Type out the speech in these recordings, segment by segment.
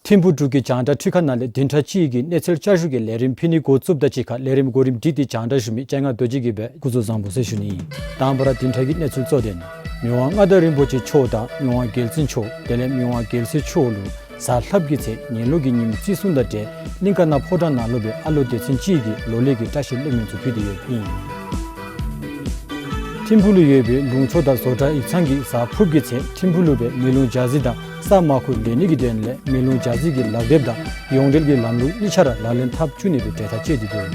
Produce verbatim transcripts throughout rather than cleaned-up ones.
ཐིམ་ཕུ་འབྲུག་གི་རྒྱང་བསྒྲགས་འཕྲུལ་ཁང་ནང་ལས་བདུན་ཕྲག་གཅིག་གི་གནས་ཚུལ་བསྐྱར་ཞུ་གི་ལས་རིམ་ཕུལ་ནི་འགོ་བཙུགསཔ་ད་གཅིག་ཁར་ལས་རིམ་གོ་རིམ་སྒྲིག་སྟེ་རྒྱང་བསྒྲགས་ཞུ་མི་ལྕང་ང་རྡོ་རྗེ་གིས་སྦེ་སྐུ་གཟུགས་བཟང་པོ་ཟེར་ཞུ་ནི་ཨིན། དང་པ་ར་བདུན་ཕྲག་གི་གནས་ཚུལ་གཙོ་དོན། མི་དབང་མངའ་བདག་རིན་པོ་ཆེ་མཆོག་དང་མི་དབང་རྒྱལ་བཙུན་མཆོག་དེ་ལས་མི་དབང་རྒྱལ་སྲས་མཆོག་ལུ་གཟའ་ལྷགཔ་གི་ཚེ་ཉིན་ལོ་གི་ཉིནམ་བརྩི་སྲུང་དང་འབྲེལ་གླིང་ཀ་ན་ཕོ་བྲང་ནང་ལུ་སྦེ་ཨ་ལོ་སྡེ་ཚན་གཅིག་གི་ལོ་ལེགས་ཀྱི་བཀྲ་ཤིས་ལེགས་སྨོན་ཚུ་ཕུལ་ཏེ་ཡོདཔ་ཨིན། ཐིམ་ཕུ་ལུ་ཡོད་པའི་ལུང་ཕྱོགས་དང་བཟོ་གྲྭ་ཡིག་ཚང་གིས་གཟའ་ཕུརཔ་གི་ཚེ་ཐིམ་ཕུ་ལུ་སྦེ་མེ་རླུང་ཇ་རྩི་དང་ས་མར་ཁུ་ལེན་ནི་གི་དོན་ལས་མེ་རླུང་ཇ་རྩི་གི་ལག་དེབ་དང་ཡོངས་འབྲེལ་གྱི་ལམ་ལུགས་གཉིས་ཆ་ར་ལག་ལེན་འཐབ་བཅུག་ནི་སྦེ་གྲོས་ཐག་བཅད་དེ་འདུག།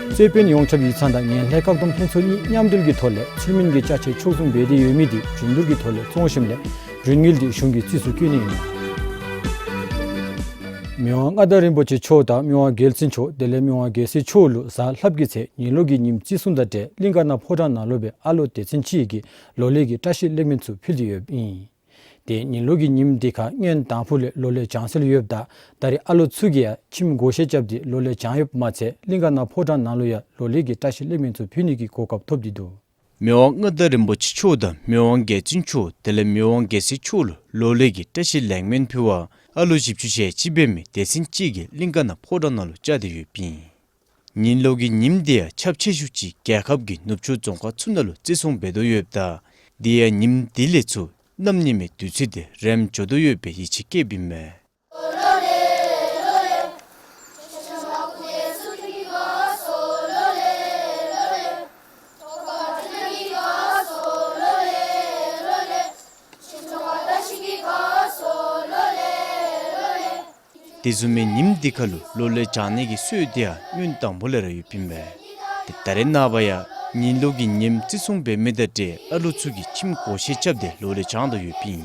རྩོད་དཔོན་ཡོངས་ཁྱབ་ཡིག་ཚང་དང་ངན་ལྷད་བཀག་སྡོམ་ལྷན་ཚོགས་གཉིས་མཉམ་འབྲེལ་གྱི་ཐོག་ལས་ཚུལ་མིན་གྱི་ཅ་ཆས་ཕྱོགས་བཟུང་འབད་དེ་ཡོད་མི་དེ་རྒྱུན་བསྡུར་གྱི་ཐོག་ལས་བཙོང་ཞིནམ་ལས་རིན་དངུལ་དེ་གཞུང་གི་རྩིས་སུ་བཀོད་ནི་ཨིན། མི་དབང་མངའ་བདག་རིན་པོ་ཆེ་མཆོག་དང་མི་དབང་རྒྱལ་བཙུན་མཆོག་དེ་ལས་མི་དབང་རྒྱལ་སྲས་མཆོག་ལུ་གཟའ་ལྷགཔ་གི་ཚེ་ཉིན་ལོ་གི་ཉིནམ་བརྩི་སྲུང་དང་འབྲེལ་གླིང་ཀ་ན་ཕོ་བྲང་ནང་ལུ་སྦེ་ཨ་ལོ་སྡེ་ཚན་གཅིག་གི་ལོ་ལེགས་ཀྱི་བཀྲ་ཤིས་ལེགས་སྨོན་ཚུ་ཕུལ་ཏེ་ཡོདཔ་ཨིན། ཏེ་ཉིན་ལོ་གི་ཉིནམ་དེ་ཁར་སྔོན་དང་ཕུ་ལས་ལོ་ལེགས་བྱང་སྲོལ་ཡོདཔ་ད་ད་རེས་ཨ་ལོ་ཚུ་གིས་ཡང་ཁྱིམ་བགོ་བཤའ་རྐྱབ་སྟེ་ལོ་ལེགས་བྱང་ཡོདཔ་མ་ཚད་གླིང་ཀ་ན་ཕོ་བྲང་ནང་ལུ་ཡང་ལོ་ལེགས་ཀྱི་བཀྲ་ཤིས་ལེགས་སྨོན་ཚུ་ཕུལ་ནི་གི་གོ་སྐབས་ཐོབ་སྟེ་འདུག། མི་དབང་མངའ་བདག་རིན་པོ་ཆེ་མཆོག་དང་མི་དབང་རྒྱལ་བཙུན་མཆོག་དེ་ལས་མི་དབང་རྒྱལ་སྲས་མཆོག་ལུ་ལོ་ལེགས་ཀྱི་བཀྲ་ཤིས་ལེགས་སྨོན་ཕུལ་བར་ཨ་ལོ་བཞི་བཅུ་ཞེ་གཅིག་འབད་མི་སྡེ་ཚན་གཅིག་གིས་གླིང་ཀ་ན་ཕོ་བྲང་ནང་ལུ་བཅར་ཏེ་ཡོདཔ་ཨིན། ཉིན་ལོ་གི་ཉིནམ་དེ་ཡང་ཁྱབ་ཆེ་ཤོས་ཅིག་རྒྱལ་ཁབ་ཀྱི་ནུབ་ཕྱོགས་རྫོང་ཁག་ཚུ་ནང་ལུ་བརྩི་སྲུང་འབད་དོ་ཡོདཔ་ད་དེ་ཡང་ཉིནམ་དེ་ལས་ཚུར་གནམ་ཉི་མའི་དུས་ཚོད་དེ་རནམ་འགྱོ་དོ་ཡོད་པའི་ཡིད་ཆེས་བསྐྱེདཔ་ཨིན་མས། དེ་བཟུམ་མའི་ཉིནམ་དེ་ཁར་ལུ་ལོ་ལེགས་བྱང་ནི་གི་སྲོལ་དེ་ཡང་སྔོན་དང་པོ་ལས་ར་ཡོདཔ་ཨིན་མས། ཏེ་ད་རེས་ནངས་པ་ཡང་ཉིན་ལོ་གི་ཉིནམ་བརྩི་སྲུང་འབད་མི་དང་འབྲེལ་ཨ་ལོ་ཚུ་གིས་ཁྱིམ་བགོ་བཤའ་རྐྱབ་སྟེ་ལོ་ལེགས་བྱང་དོ་ཡོདཔ་ཨིན།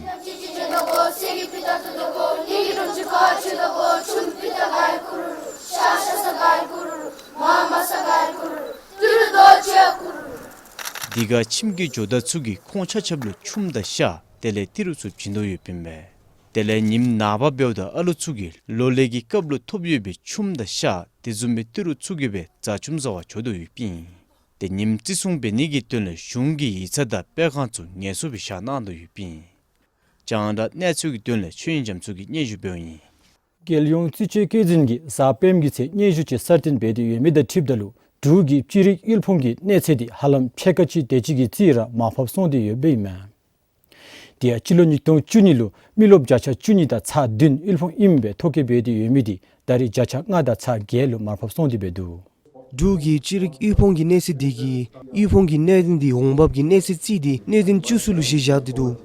དེ་ཁར་ཁྱིམ་གྱི་ཇོ་བདག་ཚུ་གིས་ཁོང་ཆ་ཁྱབ་ལུ་ཆུམ་དང་ཤ་དེ་ལས་ཏི་རུ་ཚུ་བྱིན་དོ་ཡོདཔ་ཨིན་མས། དེ་ལས་ཉིནམ་ནངས་པ་འབདཝ་ད་ཨ་ལོ་ཚུ་གིས་ལོ་ལེགས་ཀྱི་སྐབས་ལུ་ཐོབ་ཡོད་པའི་ཆུམ་དང་ཤ་དེ་བཟུམ་མའི་ཏི་རུ་ཚུ་གིས་སྦེ་བཟའ་ཆུམ་བཟའ་བར་འགྱོ་དོ་ཡོདཔ་ཨིན། ཏེ་ཉིནམ་བརྩི་སྲུང་འབད་ནི་གི་དོན་ལས་གཞུང་གི་ཡིག་ཚང་དང་དཔེ་ཁང་ཚུ་ངལ་གསོ་སྦེ་བཞག་གནང་དོ་ཡོདཔ་ཨིན། རྒྱང་བསྒྲགས་གནས་ཚུལ་གྱི་དོན་ལས་ཆོས་དབྱིངས་རྒྱ་མཚོ་གིས་སྙན་ཞུ་འབདཝ་ཨིན། རྒྱལ་ཡོངས་རྩིས་དཔྱད་བཀོད་འཛིན་གྱིས་གཟའ་སྤེནམ་གྱི་ཚེ་སྙན་ཞུ་ཅིག་གསར་བཏོན་འབད་དེ་ཡོད་མི་དང་འཁྲིལཝ་ད་ལུ་འབྲུག་གི་ཅི་རིགས་དབུལ་ཕོངས་ཀྱི་གནས་ཚད་དེ་ཧ་ལམ་ཕྱེད་ཀ་གཅིག་དེ་ཅིག་གི་རྩིས་ར་མར་ཕབ་སོང་སྟེ་ཡོདཔ་ཨིན་མས། དེ་ཡང་སྤྱི་ལོ་ཉིས་སྟོང་བཅུ་གཉིས་ལུ་མི་རློབས་བརྒྱ་ཆ་བཅུ་གཉིས་དང་ཚག་བདུན་དབུལ་ཕོངས་ཨིནམ་སྦེ་ཐོ་བཀོད་འབད་དེ་ཡོད་མི་དེ་ད་རེས་བརྒྱ་ཆ་ལྔ་དང་ཚག་བརྒྱད་ལུ་མར་ཕབ་སོང་སྟེ་འབད་འདུག། འབྲུག་གི་ཅི་རིགས་དབུལ་ཕོངས་ཀྱི་གནས་ཚད་དེ་གིས་དབུལ་ཕོངས་ཀྱི་གནད་དོན་དེ་འོང་འབབ་ཀྱི་གནས་ཚད་རྩིས་ཏེ་གནད་དོན་བཅུ་གསུམ་ལུ་གཞི་བཞག་སྟེ་འདུག།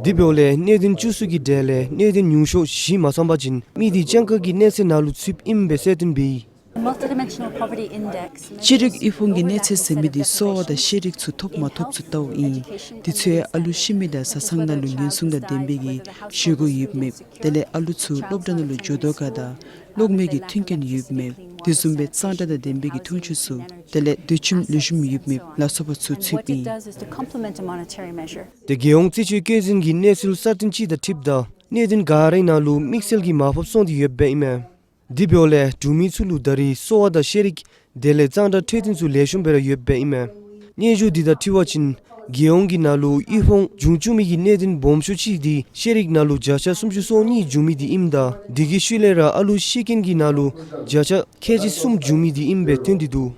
དེ་འབདཝ་ལས་གནད་དོན་བཅུ་གསུམ་གྱི་གྲས་ལས་གནད་དོན་ཉུང་ཤོས་བཞི་མ་ཚང་པ་ཅིན་མི་དེ་སྤྱང་ཀ་གི་གནས་ཚད་ནང་ལུ་ཚུདཔ་ཨིནམ་སྦེ་གསལ་སྟོན་འབད་ཡི། Multidimensional poverty index ཅི་རིགས་དབུལ་ཕོངས་ཀྱི་གནས་ཚད་ཟེར་མི་དེ་གསོ་བ་དང་ཤེས་རིག་ཚུ་ཐོབ་མ་ཐོབ་ཚུ་བལྟཝ་ཨིན། དེ་ཚུ་ཡང་ཨ་ལུ་ཤི་མི་དང་བཟའ་ཚང་ནང་ལུ་ཉེན་སྲུང་དང་ལྡན་པའི་གི་བཞེས་སྒོ་ཡོདཔ་མེདཔ། དེ་ལས་ཨ་ལུ་ཚུ་སློབ་གྲྭ་ནང་ལུ་འགྱོ་དོ་ག་དང་གློག་མེ་གི་མཐུན་རྐྱེན་ཡོདཔ་མེདཔ། དེ་བཟུམ་སྦེ་གཙང་སྦྲ་དང་ལྡན་པའི་གི་འཐུང་ཆུ་ཚུ་དེ་ལས་སྡོད་ཁྱིམ་ལེགས་ཤོམ་ཡོདཔ་མེདཔ་ལ་སོགས་པ་ཚུ་ཚུདཔ་ཨིན། What it does is to complement a monetary measure. ཏེ་རྒྱལ་ཡོངས་རྩིས་དཔྱད་བཀོད་འཛིན་གྱི་གནས་ཚུལ་གསར་བཏོན་ཅིག་དང་འཁྲིལཝ་ད་གནད་དོན་ག་རའི་ནང་ལུ་དམིགས་བསལ་གྱི་མར་ཕབ་སོང་སྟེ་ཡོདཔ་ཨིན་མས། དེ་འབདཝ་ལས་འབྲུག་མི་ཚུ་ལུ་ད་རེས་གསོ་བ་དང་ཤེས་རིག་དེ་ལས་གཙང་སྦྲ་འཕྲོད་བསྟེན་ཚུ་ལེགས་ཤོམ་སྦེ་ར་ཡོདཔ་ཨིན་མས། སྙན་ཞུ་འདི་དང་འཁྲིལ་བ་ཅིན་རྒྱལ་ཡོངས་ཀྱི་ནང་ལུ་དབུལ་ཕོངས་འབྱུང་བཅུག་མི་གི་གནད་དོན་སྦོམ་ཤོས་ཅིག་དེ་ཤེས་རིག་ནང་ལུ་བརྒྱ་ཆ་སུམ་ཅུ་སོ་གཉིས་འབྱུང་མི་དེ་ཨིནམ་ད་དེ་གི་ཤུལ་ལས་ར་ཨ་ལུ་ཤི་རྐྱེན་གྱི་ནང་ལུ་བརྒྱ་ཆ་ཁལ་གཅིག་གསུམ་འབྱུང་མི་དེ་ཨིནམ་སྦེ་སྟོན་ཏེ་འདུག།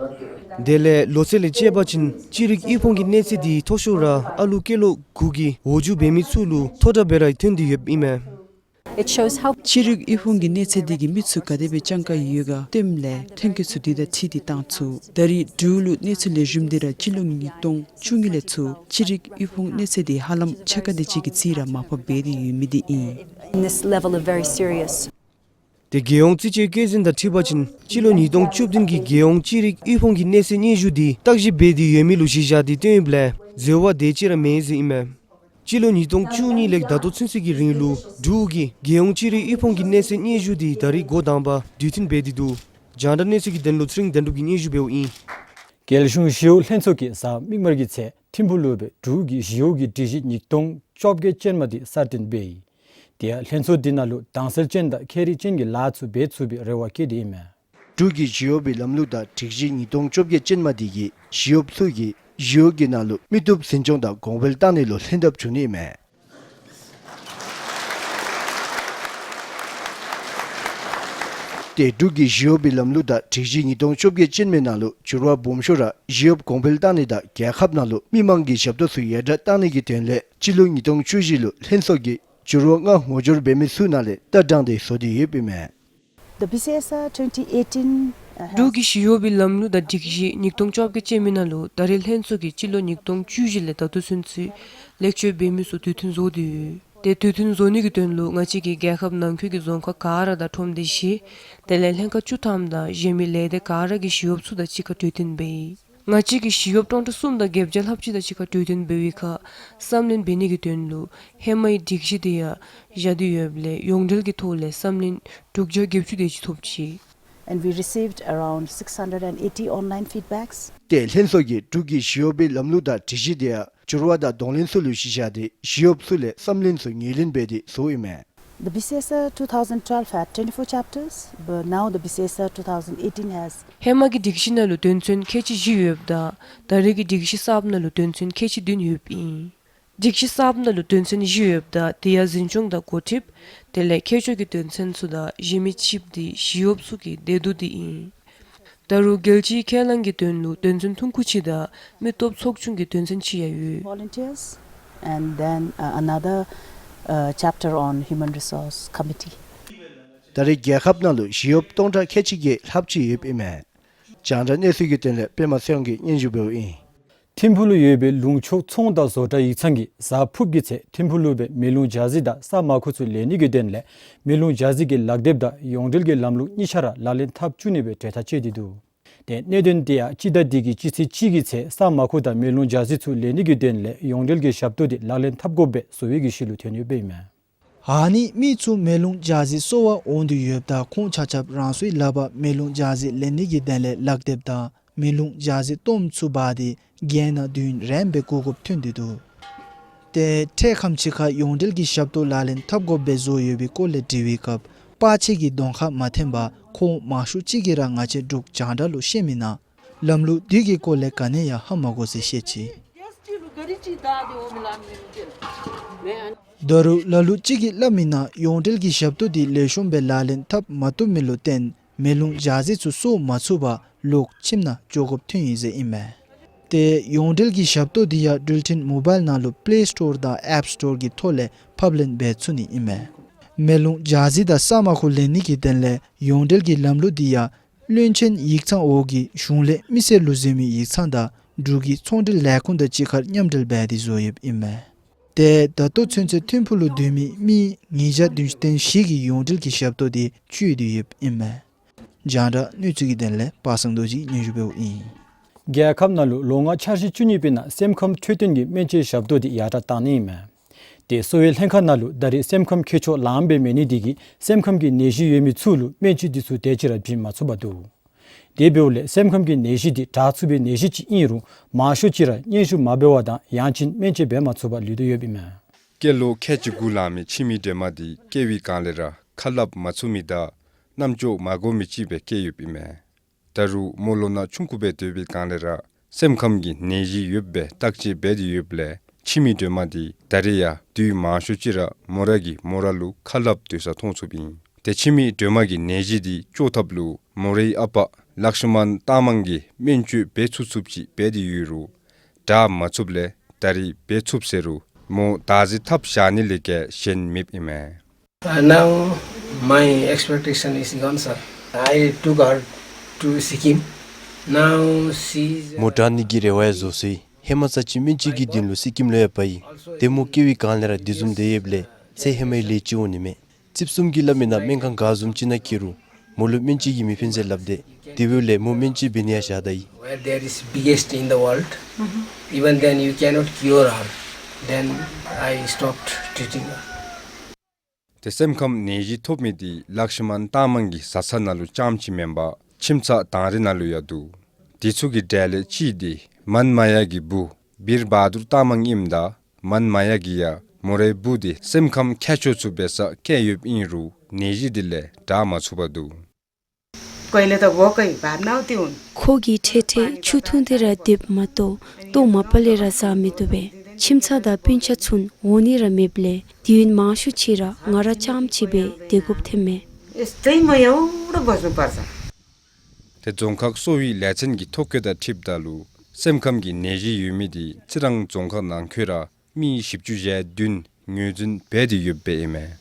དེ་ལས་ལོ་ཚད་ལས་དཔྱད་པ་ཅིན་ཅི་རིགས་དབུལ་ཕོངས་ཀྱི་གནས་ཚད་དེ་མཐོ་ཤོས་ར་ཨ་ལུ་སྐྱེས་ལོ་དགུ་གི་འོག་འཇུག་འབད་མི་ཚུ་ལུ་མཐོ་དྲགས་སྦེ་ར་སྟོན་ཏེ་ཡོདཔ་ཨིན་མས། It shows how ཅི་རིགས་དབུལ་ཕོངས་ཀྱི་གནས་ཚད་དེ་གིས་མི་ཚུ་ག་དེ་སྦེ་སྤྱང་ཀ་ཡོད་ག་སྟོནམ་ལས་ཐོན་སྐྱེད་ཚུ་དེ་དང་འཁྲིལ་ཏེ་བཏང་ཚུགས། ད་རེས་འབྲུག་ལུ་གནས་ཚུལ་ལེགས་ཤོམ་དེ་ར་སྤྱི་ལོ་ཉིས་སྟོང་བཅུ་གཉིས་ལས་ཚུར་ཅི་རིགས་དབུལ་ཕོངས་གནས་ཚད་དེ་ཧ་ལམ་ཕྱེད་ཀ་དེ་ཅིག་གི་རྩིས་ར་མར་ཕབ་འབད་དེ་ཡོད་མི་དེ་ཨིན། In this level of very serious ཏེ་རྒྱལ་ཡོངས་རྩིས་དཔྱད་བཀོད་འཛིན་དང་འཁྲིལ་བ་ཅིན་སྤྱི་ལོ་ཉིས་སྟོང་བཅུ་བདུན་གྱི་རྒྱལ་ཡོངས་ཅི་རིགས་དབུལ་ཕོངས་ཀྱི་གནས་ཚད་སྙན་ཞུ་དེ་བརྟག་ཞིབ་འབད་དེ་ཡོད་མི་ལུ་གཞི་བཞག་སྟེ་སྟོནམ་ལས་འཛོལ་བ་དེ་ཅིག་ར་མེད་ཟེར་ཨིན་མས། སྤྱི་ལོ་ཉིས་སྟོང་བཅུ་གཉིས་ལས་ད་ལྟོ་ཚུན་ཚོད་ཀྱི་རིང་ལུ་འབྲུག་གི་རྒྱལ་ཡོངས་ཅི་རིགས་དབུལ་ཕོངས་ཀྱི་གནས་ཚད་སྙན་ཞུ་དེ་ད་རེས་འགོ་དང་པ་དུས་མཐུན་འབད་དེ་འདུག། རྒྱང་བསྒྲགས་གནས་ཚུལ་གྱི་དོན་ལུ་ཚེ་རིང་དོན་གྲུབ་ཀྱིས་སྙན་ཞུ་འབདཝ་ཨིན། རྒྱལ་གཞུང་ཞི་གཡོག་ལྷན་ཚོགས་ཀྱིས་གཟའ་མིག་དམར་གྱི་ཚེ་ཐིམ་ཕུག་ལུ་སྦེ་འབྲུག་གི་ཞི་གཡོག་གི་སྒྲིག་གཞི་ཉིས་སྟོང་བཅོ་བརྒྱད་ཅན་མ་དེ་གསར་བཏོན་འབད་ཡི། དེ་ཡང་ལྷན་ཚོགས་དེ་ནང་ལུ་དྭངས་གསལ་ཅན་དང་ཁྱད་རིག་ཅན་གྱི་ལཱ་ཚུ་འབད་ཚུགས་པའི་རེ་བ་བསྐྱེད་དེ་ཨིན་མས། འབྲུག་གི་ཞི་གཡོག་པའི་ལམ་ལུགས་དང་སྒྲིག་གཞི་ཉིས་སྟོང་བཅོ་བརྒྱད་ཅན་མ་དེ་གིས་ཞི་གཡོགཔ་ཚུ་གིས་ཞི་གཡོག་གི་ནང་ལུ་མི་བཏུབ་འཛིན་སྐྱོང་དང་གོང་འཕེལ་བཏང་ནི་ལུ་ལྷན་ཐབས་བྱུང་ནི་ཨིན་མས། ཏེ་འབྲུག་གི་ཞི་གཡོགཔ་གི་ལམ་ལུགས་དང་སྒྲིག་གཞི་ཉིས་སྟོང་བཅོ་བརྒྱད་ཅན་མའི་ནང་ལུ་འགྱུར་བ་སྦོམ་ཤོས་ར་ཞི་གཡོགཔ་གོང་འཕེལ་གཏང་ནི་དང་རྒྱལ་ཁབ་ནང་ལུ་མི་མང་གི་ཞབས་ཏོག་ཚུ་ཡར་དྲག་གཏང་ནི་གི་དོན་ལས་སྤྱི་ལོ་ཉིས་སྟོང་བཅུ་བཞི་ལུ་ལྷན་ཚོགས་ཀྱིས་འགྱུར་བ་ལྔ་ངོ་སྦྱོར་འབད་མི་ཚུ་ནང་ལས་ལྟ་སྟངས་དེ་བཟོ་སྟེ་ཡོདཔ་ཨིན་མས། The B C S R twenty eighteen, uh, has འབྲུག་གི་ཞི་གཡོགཔ་གི་ལམ་ལུགས་དང་སྒྲིག་གཞི་ཉིས་སྟོང་བཅོ་བརྒྱད་ཅན་མའི་ནང་ལུ་ད་རེས་ལྷན་ཚོགས་ཀྱིས་སྤྱི་ལོ་ཉིས་སྟོང་བཅུ་བཞི་ལས་ད་ལྟོ་ཚུན་ཚོད་ལེགས་བཅོས་འབད་མི་ཚུ་དུས་མཐུན་བཟོ་སྟེ་ཡོད། ཏེ་དུས་མཐུན་བཟོ་ནི་གི་དོན་ལུ་ང་བཅས་ཀྱིས་རྒྱལ་ཁབ་ནང་འཁོད་ཀྱི་རྫོང་ཁག་ག་ར་དང་ཁྲོམ་སྡེ་བཞི་དེ་ལས་ལྷན་ཁག་བཅུ་ཐམ་དང་གཞན་མི་ལས་སྡེ་ག་ར་གི་ཞི་གཡོགཔ་ཚུ་དང་གཅིག་ཁར་གྲོས་བསྟུན་འབད་ཡི། ང་བཅས་ཀྱིས་ཞི་གཡོགཔ་སྟོང་ཕྲག་གསུམ་དང་བརྒྱད་བརྒྱ་ལྷགཔ་ཅིག་དང་གཅིག་ཁར་གྲོས་བསྟུན་འབད་བའི་ཁར་བསམ་ལྷན་འབད་ནི་གི་དོན་ལུ་ཧེ་མའི་སྒྲིག་གཞི་དེ་ཡང་བཞག་སྟེ་ཡོདཔ་ལས་ཡོངས་འབྲེལ་གྱི་ཐོག་ལས་བསམ་ལྷན་དྲུག་བརྒྱ་བརྒྱད་ཅུ་དེ་ཅིག་ཐོབ་ཅི། And we received around six hundred and eighty online feedbacks. ཏེ་ལྷན་ཚོགས་ཀྱིས་འབྲུག་གི་ཞི་གཡོགཔ་གི་ལམ་ལུགས་དང་སྒྲིག་གཞི་དེ་ཡང་འགྱུར་བ་དང་གདོང་ལེན་ཚུ་ལུ་གཞི་བཞག་སྟེ་ཞི་གཡོགཔ་ཚུ་ལས་བསམ་ལྷན་ཚུ་ངོས་ལེན་འབད་དེ་བཟོཝ་ཨིན་མས། The B C S R two thousand twelve had twenty-four chapters, but now the B C S R two thousand eighteen has ཧེ་མ་གི་སྒྲིག་གཞི་ནང་ལུ་དོན་ཚན་ཁལ་གཅིག་བཞི་ཡོདཔ་ད་ད་རེས་ཀྱི་སྒྲིག་གཞི་གསརཔ་ནང་ལུ་དོན་ཚན་ཁལ་གཅིག་བདུན་ཡོདཔ་ཨིན། སྒྲིག་གཞི་གསརཔ་ནང་ལུ་དོན་ཚན་བཞི་ཡོདཔ་ད་དེ་ཡང་འཛིན་སྐྱོང་དང་འགོ་ཁྲིདཔ་དེ་ལས་ཁྱད་ཆོས་ཀྱི་དོན་ཚན་ཚུ་དང་གཞན་མི་གཅིགཔོ་དེ་ཞི་གཡོགཔ་ཚུ་གི་བདེ་སྡུག་དེ་ཨིན། ད་རུང་རྒྱལ་སྤྱིའི་ཁས་བླངས་ཀྱི་དོན་ལུ་དོན་ཚན་ཐུང་ཀུ་ཅིག་དང་མི་སྟོབས་ཚོགས་ཆུང་གི་དོན་ཚན་ཅིག་ཡང་ཡོད། Volunteers, and then, uh, another, uh, chapter on human resource committee. ད་རེས་རྒྱལ་ཁབ་ནང་ལུ་ཞི་གཡོགཔ་སྟོང་ཕྲག་ཁལ་གཅིག་བརྒྱད་ལྷགཔ་ཅིག་ཡོདཔ་ཨིན་མས། རྒྱང་བསྒྲགས་གནས་ཚུལ་གྱི་དོན་ལས་པདྨ་ཚེ་དབང་གིས་སྙན་ཞུ་འབདཝ་ཨིན། ཐིམ་ཕུག་ལུ་ཡོད་པའི་ལུང་ཕྱོགས་ཚོང་དང་བཟོ་གྲྭ་ཡིག་ཚང་གིས་གཟའ་ཕུརཔ་གི་ཚེ་ཐིམ་ཕུག་ལུ་སྦེ་མེ་རླུང་ཇ་རྩི་དང་ས་མ་ཁུ་ཚུ་ལེན་ནི་གི་དོན་ལས་མེ་རླུང་ཇ་རྩི་གི་ལག་དེབ་དང་ཡོངས་འབྲེལ་གྱི་ལམ་ལུགས་གཉིས་ཆ་ར་ལག་ལེན་འཐབ་བཅུག་ནི་སྦེ་གྲོས་ཐག་བཅད་དེ་འདུག། ཏེ་གནད་དོན་དེ་ཡང་སྤྱི་ཟླ་འདི་གི་སྤྱི་ཚེས་གཅིག་གི་ཚེ་ས་མ་ཁུ་དང་མེ་རླུང་ཇ་རྩི་ཚུ་ལེན་ནི་གི་དོན་ལས་ཡོངས་འབྲེལ་གྱི་ཞབས་ཏོག་དེ་ལག་ལེན་འཐབ་དགོཔ་སྦེ་བཟོ་བའི་གི་ཤུལ་ལུ་ཐོན་ཡོདཔ་ཨིན་མས། ཨ་ནི་མི་ཚུ་མེ་རླུང་ཇ་རྩི་གསོ་བར་འོང་དོ་ཡོདཔ་ད་ཁོང་ཆ་ཁྱབ་རང་སོའི་ལག་པར་མེ་རླུང་ཇ་རྩི་ལེན་ནི་གི་དོན་ལས་ལག་དེབ་དང་མེ་རླུང་ཇ་རྩི་གཏོརམ་ཚུ་འབག་སྟེ་རྒྱལ་ནང་དུས་ཡུན་རིངམོ་སྦེ་སྒུག་དགོཔ་ཐོན་ཏེ་འདུག། ཏེ་འཕྲལ་ཁམས་ཅིག་ཁར་ཡོངས་འབྲེལ་གྱི་ཞབས་ཏོག་ལག་ལེན་འཐབ་དགོཔ་སྦེ་བཟོ་ཡོད་པའི་སྐོར་ལས་དྲི་བའི་སྐབས་པར་ཆས་ཀྱི་གདོང་ཁར་མ་འཐོན་པར་ཁོང་མང་ཤོས་ཅིག་གིས་ར་ང་བཅས་འབྲུག་རྒྱང་བསྒྲགས་ལུ་བཤད་མི་ནང་ལམ་ལུགས་འདི་གི་སྐོར་ལས་ག་ནི་ཡང་ཧ་མ་གོ་ཟེར་བཤད་ཅི། ད་རུང་ལ་ལུ་ཅིག་གིས་སླབ་མི་ནང་ཡོངས་འབྲེལ་གྱི་ཞབས་ཏོག་འདི་ལེགས་ཤོམ་སྦེ་ལག་ལེན་འཐབ་མ་བཏུབ་མི་ལུ་བརྟེན་མེ་རླུང་ཇ་རྩི་ཚུ་གསོ་མ་ཚུགས་པར་ལོག་ཁྱིམ་ནང་འགྱོ་དགོཔ་ཐོན་ཡི་ཟེར་ཨིན་མས། ཏེ་ཡོངས་འབྲེལ་གྱི་ཞབས་ཏོག་འདི་ཡང་འགྲུལ་འཕྲིན་མོ་བཱའིལ་ནང་ལུ་པླེ་སི་ཊོར་དང་ཨེཔ་སི་ཊོར་གྱི་ཐོག་ལས་ཕབ་ལེན་འབད་ཚུགས་ནི་ཨིན་མས། མེ་རླུང་ཇ་རྩི་དང་ས་མ་ཁུ་ལེན་ནི་གི་དོན་ལས་ཡོངས་འབྲེལ་གྱི་ལམ་ལུགས་འདི་ཡང་བློན་ཆེན་ཡིག་ཚང་འོག་གི་གཞུང་ལས་མི་སེར་ལུ་གཟིགས་མི་ཡིག་ཚང་དང་འབྲུག་གི་ཚོང་འབྲེལ་ལས་ཁུངས་དང་གཅིག་ཁར་མཉམ་འབྲེལ་འབད་དེ་བཟོ་ཡོདཔ་ཨིན་མས། ཏེ་ད་ལྟོ་ཚུན་ཚོད་ཐིམ་ཕུག་ལུ་སྡོད་མི་མི་ཉིས་བརྒྱ་བདུན་ཅུ་དོན་བཞི་གིས་ཡོངས་འབྲེལ་གྱི་ཞབས་ཏོག་འདི་སྤྱོད་དེ་ཡོདཔ་ཨིན་མས། རྒྱང་བསྒྲགས་གནས་ཚུལ་གྱི་དོན་ལས་པ་སངས་རྡོ་རྗེ་གིས་སྙན་ཞུ་འབདཝ་ཨིན། རྒྱལ་ཁབ་ནང་ལུ་ལོ་ལྔ་འཆར་གཞི་བཅུ་གཉིས་པའི་ནང་སེམས་ཁམས་འཕྲོད་བསྟེན་གྱི་སྨན་བཅོས་ཞབས་ཏོག་འདི་ཡར་དྲག་གཏང་ནི་ཨིན་མས། ཏེ་གསོ་བའི་ལྷན་ཁག་ནང་ལུ་ད་རེས་སེམས་ཁམས་ཁྱད་ཆོས་ལངམ་སྦེ་མེད་ནི་དེ་གིས་སེམས་ཁམས་ཀྱི་ནད་གཞི་ཡོད་མི་ཚུ་ལུ་སྨན་བཅོས་འདི་ཚུ་དེ་ཅིག་ར་བྱིན་མ་ཚུགས་པར་འདུག། དེ་འབདཝ་ལས་སེམས་ཁམས་ཀྱི་ནད་གཞི་འདི་དྲག་ཚུགས་པའི་ནད་གཞི་ཅིག་ཨིན་རུང་མང་ཤོས་ཅིག་ར་སྙན་ཞུ་མ་འབད་བར་དང་ཡང་ཅིན་སྨན་བཅོས་འབད་མ་ཚུགས་པར་ལུས་ཏེ་ཡོདཔ་ཨིན་མས། སྐྱེས་ལོ་ཁལ་གཅིག་དགུ་ལང་མི་ཁྱིམ་མི་སྒྲོལ་མ་འདི་སྐྱེ་བའི་སྒང་ལས་ར་ཁ་སླབ་མ་ཚུགས་མི་དང་རྣམ་ཅོག་མ་གོ་མི་ཅིག་སྦེ་སྐྱེས་ཡོདཔ་ཨིན་མས། ད་རུང་མོ་ལོ་ན་ཆུང་ཀུ་སྦེ་སྡོད་པའི་སྒང་ལས་ར་སེམས་ཁམས་ཀྱི་ནད་གཞི་ཡོདཔ་སྦེ་བརྟག་དཔྱད་འབད་དེ་ཡོདཔ་ལས་ཁྱིམ་མི་སྒྲོལ་མ་འདི་ད་རེས་ཡང་དུས་མང་ཤོས་ཅིག་ར་མོ་ར་གིས་མོ་ར་ལུ་ཁ་སླབ་སྡོད་ས་མཐོང་ཚུགསཔ་ཨིན། ཏེ་ཁྱིམ་མི་སྒྲོལ་མ་གི་ནད་གཞི་འདི་བཅོ་ཐབས་ལུ་མོ་རའི་ཨ་པ་ལཀྵྨན་རྟགས་མང་གིས་སྨན་བཅོས་འབད་ཚུགས་ཚུགསཔ་ཅིག་འབད་དེ་ཡོད་རུང་དྲག་མ་ཚུགསཔ་ལས་ད་རེས་འབད་ཚུགས་ཟེར་རུང་མོ་བདག་འཛིན་འཐབ་བཞག་ནི་ལས་བརྒལ་གཞན་མེདཔ་ཨིན་མས། Uh, now my expectation is gone, sir. I took her to Sikkim. Now she is, uh, མོ་དྲག་ནི་གི་རེ་བ་ཡང་རྫོགས་སོ་ཡི། ཧེ་མ་ཚར་གཅིག་སྨན་བཅོས་ཀྱི་དོན་ལུ་སི་ཀིམ་ལུ་ཡང་འབག་ཡི། ཏེ་མོ་སྐྱེ་བའི་སྒང་ལས་ར་དེ་བཟུམ་སྡོད་ཡོདཔ་ལས་ཚེ་ཧེ་མའི་ལས་ཅིག་འོང་ནི་མས། རྩིགཔ་གསུམ་གྱིས་སླབ་མི་ནང་སྨན་ཁང་ག་བཟུམ་ཅིག་ནང་སྐྱེ་རུང་མོ་ལུ་སྨན་བཅོས་ཀྱིས་མི་ཕན་ཟེར་སླབ་སྟེ་དེ་འབདཝ་ལས་མོ་སྨན་བཅོས་འབད་ནི་ཡང་བཞག་ད་ཡི། Where there is biggest in the world, even then you cannot cure her. Then I stopped treating her. ཏེ་སེམས་ཁམས་ནད་གཞི་ཐོབ་མི་འདི་ལཀྵྨན་རྟགས་མང་གི་བཟའ་ཚང་ནང་ལུ་རྐྱངམ་ཅིག་མེན་པར་ཁྱིམ་ཚང་དང་རེ་ནང་ལུ་ཡང་འདུག། དེ་ཚུ་གི་གྲས་ལས་གཅིག་འདི་མན་མ་ཡ་གི་བུ་བིར་བྷ་དུར་རྟགས་མང་ཨིནམ་ད་མན་མ་ཡ་གིས་ཡང་མོ་རའི་བུ་འདི་སེམས་ཁམས་ཁྱད་ཆོས་ཚུ་འབད་སར་བསྐྱལ་ཡོདཔ་ཨིན་རུང་ནད་གཞི་འདི་ལས་དྲག་མ་ཚུགས་པར་འདུག། कोइले त गएकै, भात नाउ तिउन। ཁོ་གིས་འཕྲལ་འཕྲལ་ཆུ་འཐུང་སྟེ་ར་སྡོདཔ་མ་གཏོགས་ལྟོ་མ་པ་ལས་ར་བཟའ་མི་བཏུབ་པས། ཁྱིམ་ཚང་དང་སྤུན་ཆ་ཚུ་འོང་ནི་ར་མེདཔ་ལས་དུས་ཡུན་མང་ཤོས་ཅིག་ར་ང་ར་རྐྱངམ་ཅིག་སྦེ་སྡོད་དགོཔ་ཐོནམ་མས། ཨེ་སྟེང་མ་ཡང་ར་བ་སུ་པར་ས། ཏེ་རྫོང་ཁག་གསོ་བའི་ལས་ཚན་གྱི་ཐོ་བཀོད་དང་འཁྲིལཝ་ད་ལུ་སེམས་ཁམས་ཀྱི་ནད་གཞི་ཡོད་མི་དེ་རྩི་རང་རྫོང་ཁག་ནང་འཁོད་ར་མི་བཞི་བཅུ་ཞེ་བདུན་ངོས་འཛིན་འབད་དེ་ཡོདཔ་ཨིན་མས།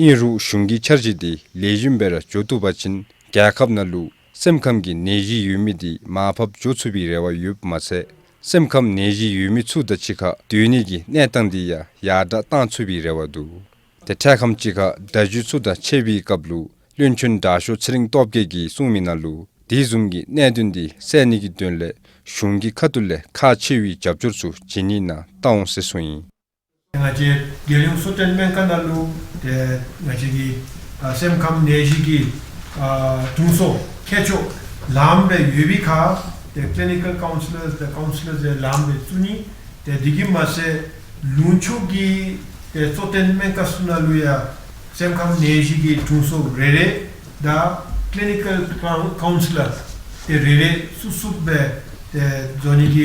ཨིན་རུང་གཞུང་གི་འཆར་གཞི་དེ་ལེགས་ཤོམ་སྦེ་ར་འགྱོ་བཏུབ་པ་ཅིན་རྒྱལ་ཁབ་ནང་ལུ་སེམས་ཁམས་ཀྱི་ནད་གཞི་ཡོད་མི་དེ་མར་ཕབ་འགྱོ་ཚུགས་པའི་རེ་བ་ཡོདཔ་མ་ཚད་སེམས་ཁམས་ནད་གཞི་ཡོད་མི་ཚུ་དང་གཅིག་ཁར་སྡོད་ནི་གི་གནས་སྟངས་དེ་ཡང་ཡར་དྲག་བཏང་ཚུགས་པའི་རེ་བ་འདུག། ཏེ་འཕྲལ་ཁམས་ཅིག་ཁར་བརྡ་བརྒྱུད་ཚུ་དང་ཕྱད་པའི་སྐབས་ལུ་བློན་ཆེན་དྲག་ཤོས་ཚེ་རིང་སྟོབས་རྒྱས་ཀྱིས་གསུངས་མི་ནང་ལུ་དེ་བཟུམ་གྱི་གནད་དོན་དེ་སེལ་ནི་གི་དོན་ལས་གཞུང་གི་ཁ་ཐུག་ལས་ཁག་ཆེ་བའི་རྒྱབ་སྐྱོར་ཚུ་བྱིན་ནི་ནང་བལྟ་འོང་ཟེར་གསུངས་ཡི། ང་བཅས་རྒྱལ་ཡོངས་གསོ་བསྟེན་སྨན་ཁང་ནང་ལུ་ཏེ་ང་བཅས་ཀྱི་ཨ་སེམས་ཁམས་ནད་གཞི་གི་ཨ་དྲུང་འཚོ་མཁས་མཆོག་ལངམ་སྦེ་ཡོད་པའི་ཁར་ཏེ་clinical counsellors དང་counsellors ལངམ་སྦེ་བཙུགས་ནི། ཏེ་དེ་གིས་མ་ཚད་ལུང་ཕྱོགས་ཀྱི་ཏེ་གཙོ་བསྟེན་སྨན་ཁང་ཚུ་ནང་ལུ་ཡང་སེམས་ཁམས་ནད་གཞི་གི་དྲུང་འཚོ་རེ་རེ་དང་clinical coun- counsellor ཏེ་རེ་རེ་བཙུགས་བཙུགསཔ་སྦེ་ཏེ་བཟོ་ནི་གི་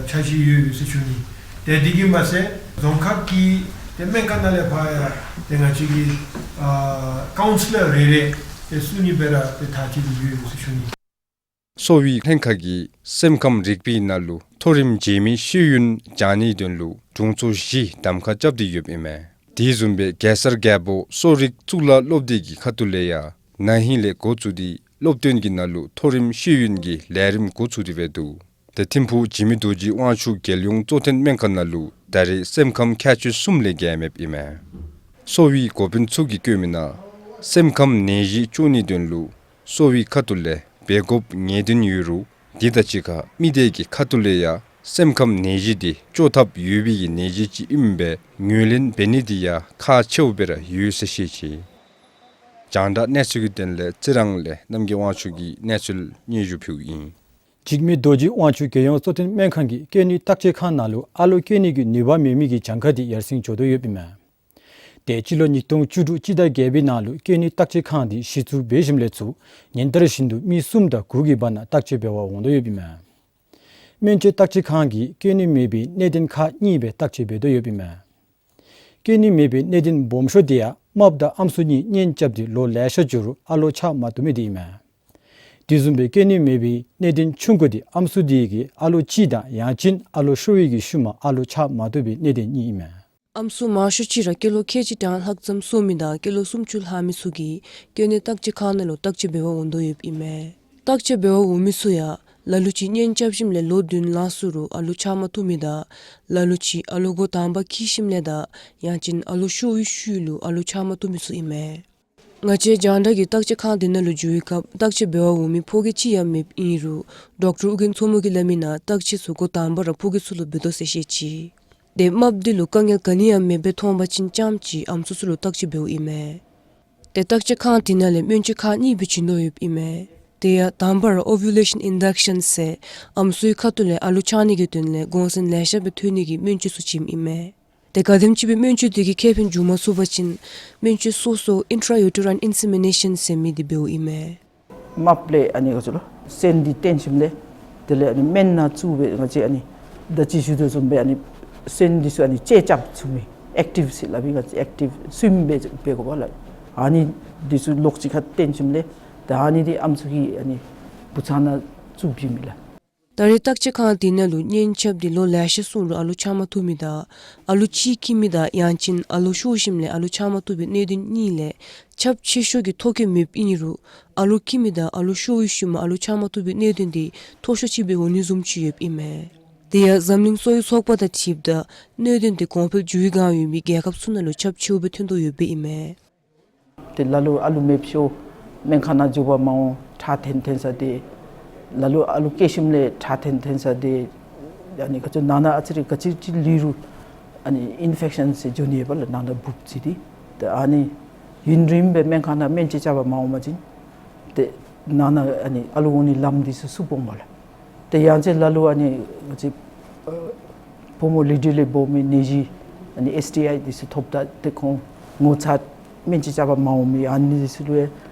འཆར་གཞི་ཡོད་ཡོད་ཟེར་ཞུ་ནི། ཏེ་དེ་གིས་མ་ཚད་རྫོང་ཁག་གི་ཏེ་སྨན་ཁང་ནང་ལས་ཕར་ཡང་ཏེ་ང་བཅས་ཀྱི་ཨ་counsellor རེ་རེ་ཏེ་བཙུགས་ནི་སྦེ་ར་ཏེ་ཐག་བཅད་དེ་ཡོད་ཡོད་ཟེར་ཞུ་ནི། གསོ་བའི་ལྷན་ཁག་གིས་སེམས་ཁམས་རིག་པའི་ནང་ལུ་མཐོ་རིམ་རྗེས་མའི་ཤེས་ཡོན་སྦྱང་ནིའི་དོན་ལུ་དྲུང་འཚོ་བཞི་གདམ་ཁ་རྐྱབ་སྟེ་ཡོདཔ་ཨིན་མས། དེ་བཟུམ་སྦེ་གེ་སར་རྒྱལ་པོ་གསོ་རིག་གཙུག་ལག་སློབ་སྡེ་གི་ཁ་ཐུག་ལས་ཡང་ན་ཧིང་ལས་འགོ་བཙུགས་ཏེ་སློབ་སྟོན་གྱི་ནང་ལུ་མཐོ་རིམ་ཤེས་ཡོན་གྱི་ལས་རིམ་འགོ་བཙུགས་ཏེ་སྦེ་འདུག། ཏེ་ཐིམ་ཕུག་འཇིགས་མེད་རྡོ་རྗེ་དབང་ཕྱུག་རྒྱལ་ཡོངས་གཙོ་བསྟེན་སྨན་ཁང་ནང་ལུ་ད་རེས་སེམས་ཁམས་ཁྱད་ཆོས་གསུམ་ལས་བརྒལ་མེདཔ་ཨིན་མས། གསོ་བའི་འགོ་དཔོན་ཚུ་གིས་བཀོད་མི་ནང་སེམས་ཁམས་ནད་གཞི་བཅོ་ནིའི་དོན་ལུ་གསོ་བའི་ཁ་ཐུག་ལས་འབད་དགོཔ་ངེས་བདེན་ཡོད་རུང་དེ་དང་གཅིག་ཁར་མི་སྡེ་གི་ཁ་ཐུག་ལས་ཡང་སེམས་ཁམས་ནད་གཞི་དེ་བཅོ་ཐབས་ཡོད་པའི་གི་ནད་གཞི་ཅིག་ཨིནམ་སྦེ་ངོས་ལེན་འབད་ནི་དེ་ཡང་ཁག་ཆེཝ་སྦེ་ར་ཡོད་ཟེར་བཤད་ཅི། རྒྱང་བསྒྲགས་གནས་ཚུལ་གྱི་དོན་ལས་རྩི་རང་ལས་རྣམ་རྒྱལ་དབང་ཕྱུག་གིས་གནས་ཚུལ་སྙན་ཞུ་ཕུལཝ་ཨིན། འཇིགས་མེད་རྡོ་རྗེ་དབང་ཕྱུག་རྒྱལ་ཡོངས་གཙོ་བསྟེན་སྨན་ཁང་གིས་སྐྱེ་ནུས་བརྟག་དཔྱད་ཁང་ནང་ལུ་ཨ་ལོ་སྐྱེ་ནི་གི་ནུས་པ་མེད་མི་གི་གྱངས་ཁ་དེ་ཡར་སེང་འགྱོ་དོ་ཡོདཔ་ཨིན་མས། ཏེ་སྤྱི་ལོ་ཉིས་སྟོང་བཅུ་དྲུག་སྤྱི་ཟླ་བརྒྱད་པའི་ནང་ལུ་སྐྱེ་ནུས་བརྟག་དཔྱད་ཁང་དེ་གཞི་བཙུགས་འབད་ཞིནམ་ལས་ཚུར་ཉིན་ལྟར་བཞིན་དུ་མི་གསུམ་དང་དགུ་གི་བར་ན་བརྟག་དཔྱད་འབད་བར་འོང་དོ་ཡོདཔ་ཨིན་མས། སྨན་བཅོས་བརྟག་དཔྱད་ཁང་གིས་སྐྱེ་ནུས་མེད་པའི་གནད་དོན་ཁག་གཉིས་སྦེ་བརྟག་དཔྱད་འབད་དོ་ཡོདཔ་ཨིན་མས། སྐྱེ་ནུས་མེད་པའི་གནད་དོན་སྦོམ་ཤོས་དེ་ཡང་རྨགཔ་དང་ཨམ་སྲུ་གཉིས་གཉེན་རྐྱབ་སྟེ་ལོ་ལེ་ཤ་འགྱོ་རུང་ཨ་ལོ་ཆགས་མ་བཏུབ་མི་དེ་ཨིན་མས། དེ་བཟུམ་སྦེ་སྐྱེ་ནུས་མེད་པའི་གནད་དོན་ཆུང་ཀུ་དེ་ཨམ་སྲུ་དེ་གིས་ཨ་ལོ་གཅིག་དང་ཡང་ཅིན་ཨ་ལོ་ཤོར་བའི་གི་ཤུལ་མ་ཨ་ལོ་ཆགས་མ་བཏུབ་པའི་གནད་དོན་གཉིས་ཨིན་མས། ཨམ་སྲུ་མང་ཤོས་ཅིག་ར་སྐྱེས་ལོ་ཁལ་གཅིག་དང་ལྷག་ཙམ་སོང་མི་དང་སྐྱེས་ལོ་སུམ་ཅུ་ལྷག་མི་ཚུ་གིས་སྐྱེ་ནུས་བརྟག་དཔྱད་ཁང་ནང་ལུ་བརྟག་དཔྱད་འབད་བར་འོང་དོ་ཡོདཔ་ཨིན་མས། བརྟག་དཔྱད་འབད་བར་འོང་མི་ཚུ་ཡང་ལ་ལུ་ཅིག་གཉེན་རྐྱབ་ཞིནམ་ལས་ལོ་བདུན་ལང་སོང་རུང་ཨ་ལོ་ཆགས་མ་བཏུབ་མི་དང་ལ་ལུ་ཅིག་ཨ་ལོ་འགོ་དང་པ་འཁྱིད་ཞིནམ་ལས་དང་ཡང་ཅིན་ཨ་ལོ་ཤོར་བའི་ཤུལ་ལུ་ཨ་ལོ་ཆགས་མ་བཏུབ་མི་ཚུ་ཨིན་མས། ང་བཅས་རྒྱང་བསྒྲགས་ཀྱི་བརྟག་དཔྱད་ཁང་དེ་ནང་ལུ་འགྱོ་བའི་སྐབས་བརྟག་དཔྱད་འབད་བར་འོང་མི་ཕོ་སྐྱེས་ཅིག་ཡང་མེདཔ་ཨིན་རུང་ཌོག་ཊར་ཨོ་རྒྱན་མཚོ་མོ་གིས་སླབ་མི་ནང་བརྟག་དཔྱད་ཚུ་འགོ་དང་པ་ར་ཕོ་སྐྱེས་ཚུ་ལུ་འབད་དོ་ཟེར་བཤད་ཅི། ཏེ་རྨགཔ་དེ་ལུ་དཀའ་ངལ་ག་ནི་ཡང་མེདཔ་སྦེ་མཐོང་པ་ཅིན་རྐྱངམ་ཅིག་ཨམ་སྲུ་ཚུ་ལུ་བརྟག་དཔྱད་འབདཝ་ཨིན་མས། ཏེ་བརྟག་དཔྱད་ཁང་དེ་ནང་ལས་སྨན་བཅོས་ཁག་གཉིས་སྦེ་བྱིན་དོ་ཡོདཔ་ཨིན་མས། དེ་ཡང་དང་པ་ར་ཨོ་བུ་ལེ་ཤཱན་ཨིན་ཌག་ཤཱན་ཟེར་ཨམ་སྲུའི་ཁ་ཐུག་ལས་ཨ་ལོ་ཆགས་ནི་གི་དོན་ལས་གོང་ཚད་ལེ་ཤ་སྦེ་ཐོན་ནི་གི་སྨན་བཅོས་ཚུ་བྱིནམ་ཨིན་མས། ཏེ་ག་དེམ་ཅིག་སྦེ་སྨན་བཅོས་དེ་གིས་ཁེ་ཕན་འབྱུང་མ་ཚུགས་པ་ཅིན་སྨན་བཅོས་སོ་སོ་ཨིན་ཊ་ཡུ་ཊེ་རཱིན་ཨིན་སི་མི་ནེ་ཤཱན་ཟེར་མི་དེ་འབདཝ་ཨིན་མས། རྨགཔ་ལས་ཨ་ནི་ག་ཅི་ལོ་སོན་འདི་བཏོན་ཞིནམ་ལས་དེ་ལས་ཨ་ནི་སྨན་ནང་བཙུགས་སྦེ་ང་བཅས་ཨ་ནི་ད་ཅི་ཞུ་དོ་བཟུམ་སྦེ་ཨ་ནི་སོན་འདི་ཚུ་ཨ་ནི་བཅད་རྐྱབ་ཚུགས་མི་ཨེཀ་ཊིབ་ཟེར་སླབ་ཨིན། ང་བཅས་ཨེཀ་ཊིབ་སུའིམ་འབད་འབད་དགོ་པས་ལགས། ཨ་ནི་འདི་ཚུ་ལོགས་ཅིག་ཁར་བཏོན་ཞིནམ་ལས་ད་ཨ་ནི་འདི་ཨམ་སྲུ་གི་ཨ་ནི་བུ་ཚ་ནང་བཙུགས་བྱིན་མི་ལགས། ད་རེས་བརྟག་དཔྱད་ཁང་དེ་ནང་ལུ་གཉེན་རྐྱབ་སྟེ་ལོ་ལེ་ཤ་སོང་རུང་ཨ་ལོ་ཆགས་མ་བཏུབ་མི་དང་ཨ་ལོ་གཅིག་སྐྱེས་མི་དང་ཡང་ཅིན་ཨ་ལོ་ཤོར་ཞིནམ་ལས་ཨ་ལོ་ཆགས་མ་བཏུབ་པའི་གནད་དོན་གཉིས་ལས་ཁྱབ་ཆེ་ཤོས་ཀྱི་ཐོ་བཀོད་མེདཔ་ཨིན་རུང་ཨ་ལོ་སྐྱེས་མི་དང་ཨ་ལོ་ཤོར་བའི་ཤུལ་མ་ཨ་ལོ་ཆགས་མ་བཏུབ་པའི་གནད་དོན་དེ་མཐོ་ཤོས་ཅིག་སྦེ་འོང་ནི་བཟུམ་ཅིག་ཡོདཔ་ཨིན་མས། དེ་ཡང་འཛམ་གླིང་གསོ་བའི་ཚོགས་པ་དང་འཁྲིལཝ་ད་གནད་དོན་དེ་གོང་འཕེལ་འགྱོ་བའི་བསྒང་ཡོད་མི་རྒྱལ་ཁབ་ཚུ་ནང་ལུ་ཁྱབ་ཆེཝ་སྦེ་ཐོན་དོ་ཡོདཔ་ཨིན་མས། ཏེ་ལ་ལུ་ཨ་ལུ་མེདཔ་ཤོར་སྨན་ཁང་ནང་འགྱོ་བར་མ་འོང་ཁྲག་འཐེན་འཐེན་ས་དེ། ལ་ལུ་ཨ་ལུ་སྐྱེ་ཞིནམ་ལས་ཁྲག་འཐེན་འཐེན་ས་དེ། ཨ་ནི་ག་ཅི་ནང་ན་ཨ་ཙི་རེ་ག་ཅི་ཅིག་ལུས་རུང་ཨ་ནི་ཨིན་ཕེཀ་ཤཱན་ཟེར་འགྱོ་ནི་ཡོདཔ་ལགས། ནང་ན་འབུབ་ཅིག་དེ། ད་ཨ་ནི་ཡུན་རིངམོ་སྦེ་སྨན་ཁང་ནང་སྨན་བཅོས་རྐྱབ་པར་མ་འོང་པ་ཅིན་ཏེ་ནང་ན་ཨ་ནི་ཨ་ལུ་འོང་ནི་ལམ་འདི་ཚུ་སུབ་འོང་པས་ལགས། ཏེ་ཡང་ཅིན་ལ་ལུ་ཨ་ནི་ང་བཅས་ཕོ་མོ་ལེགས་འབྲེལ་ལས་འབོ་མི་ནད་གཞི་ཨ་ནི་ཨེས་ཊི་ཨའི་འདི་ཚུ་ཐོབ་ད་ཏེ་ཁོང་ངོ་ཚ་སྨན་བཅོས་རྐྱབ་པར་མ་འོང་མི་ཨ་ནི་འདི་ཚུ་ལུ་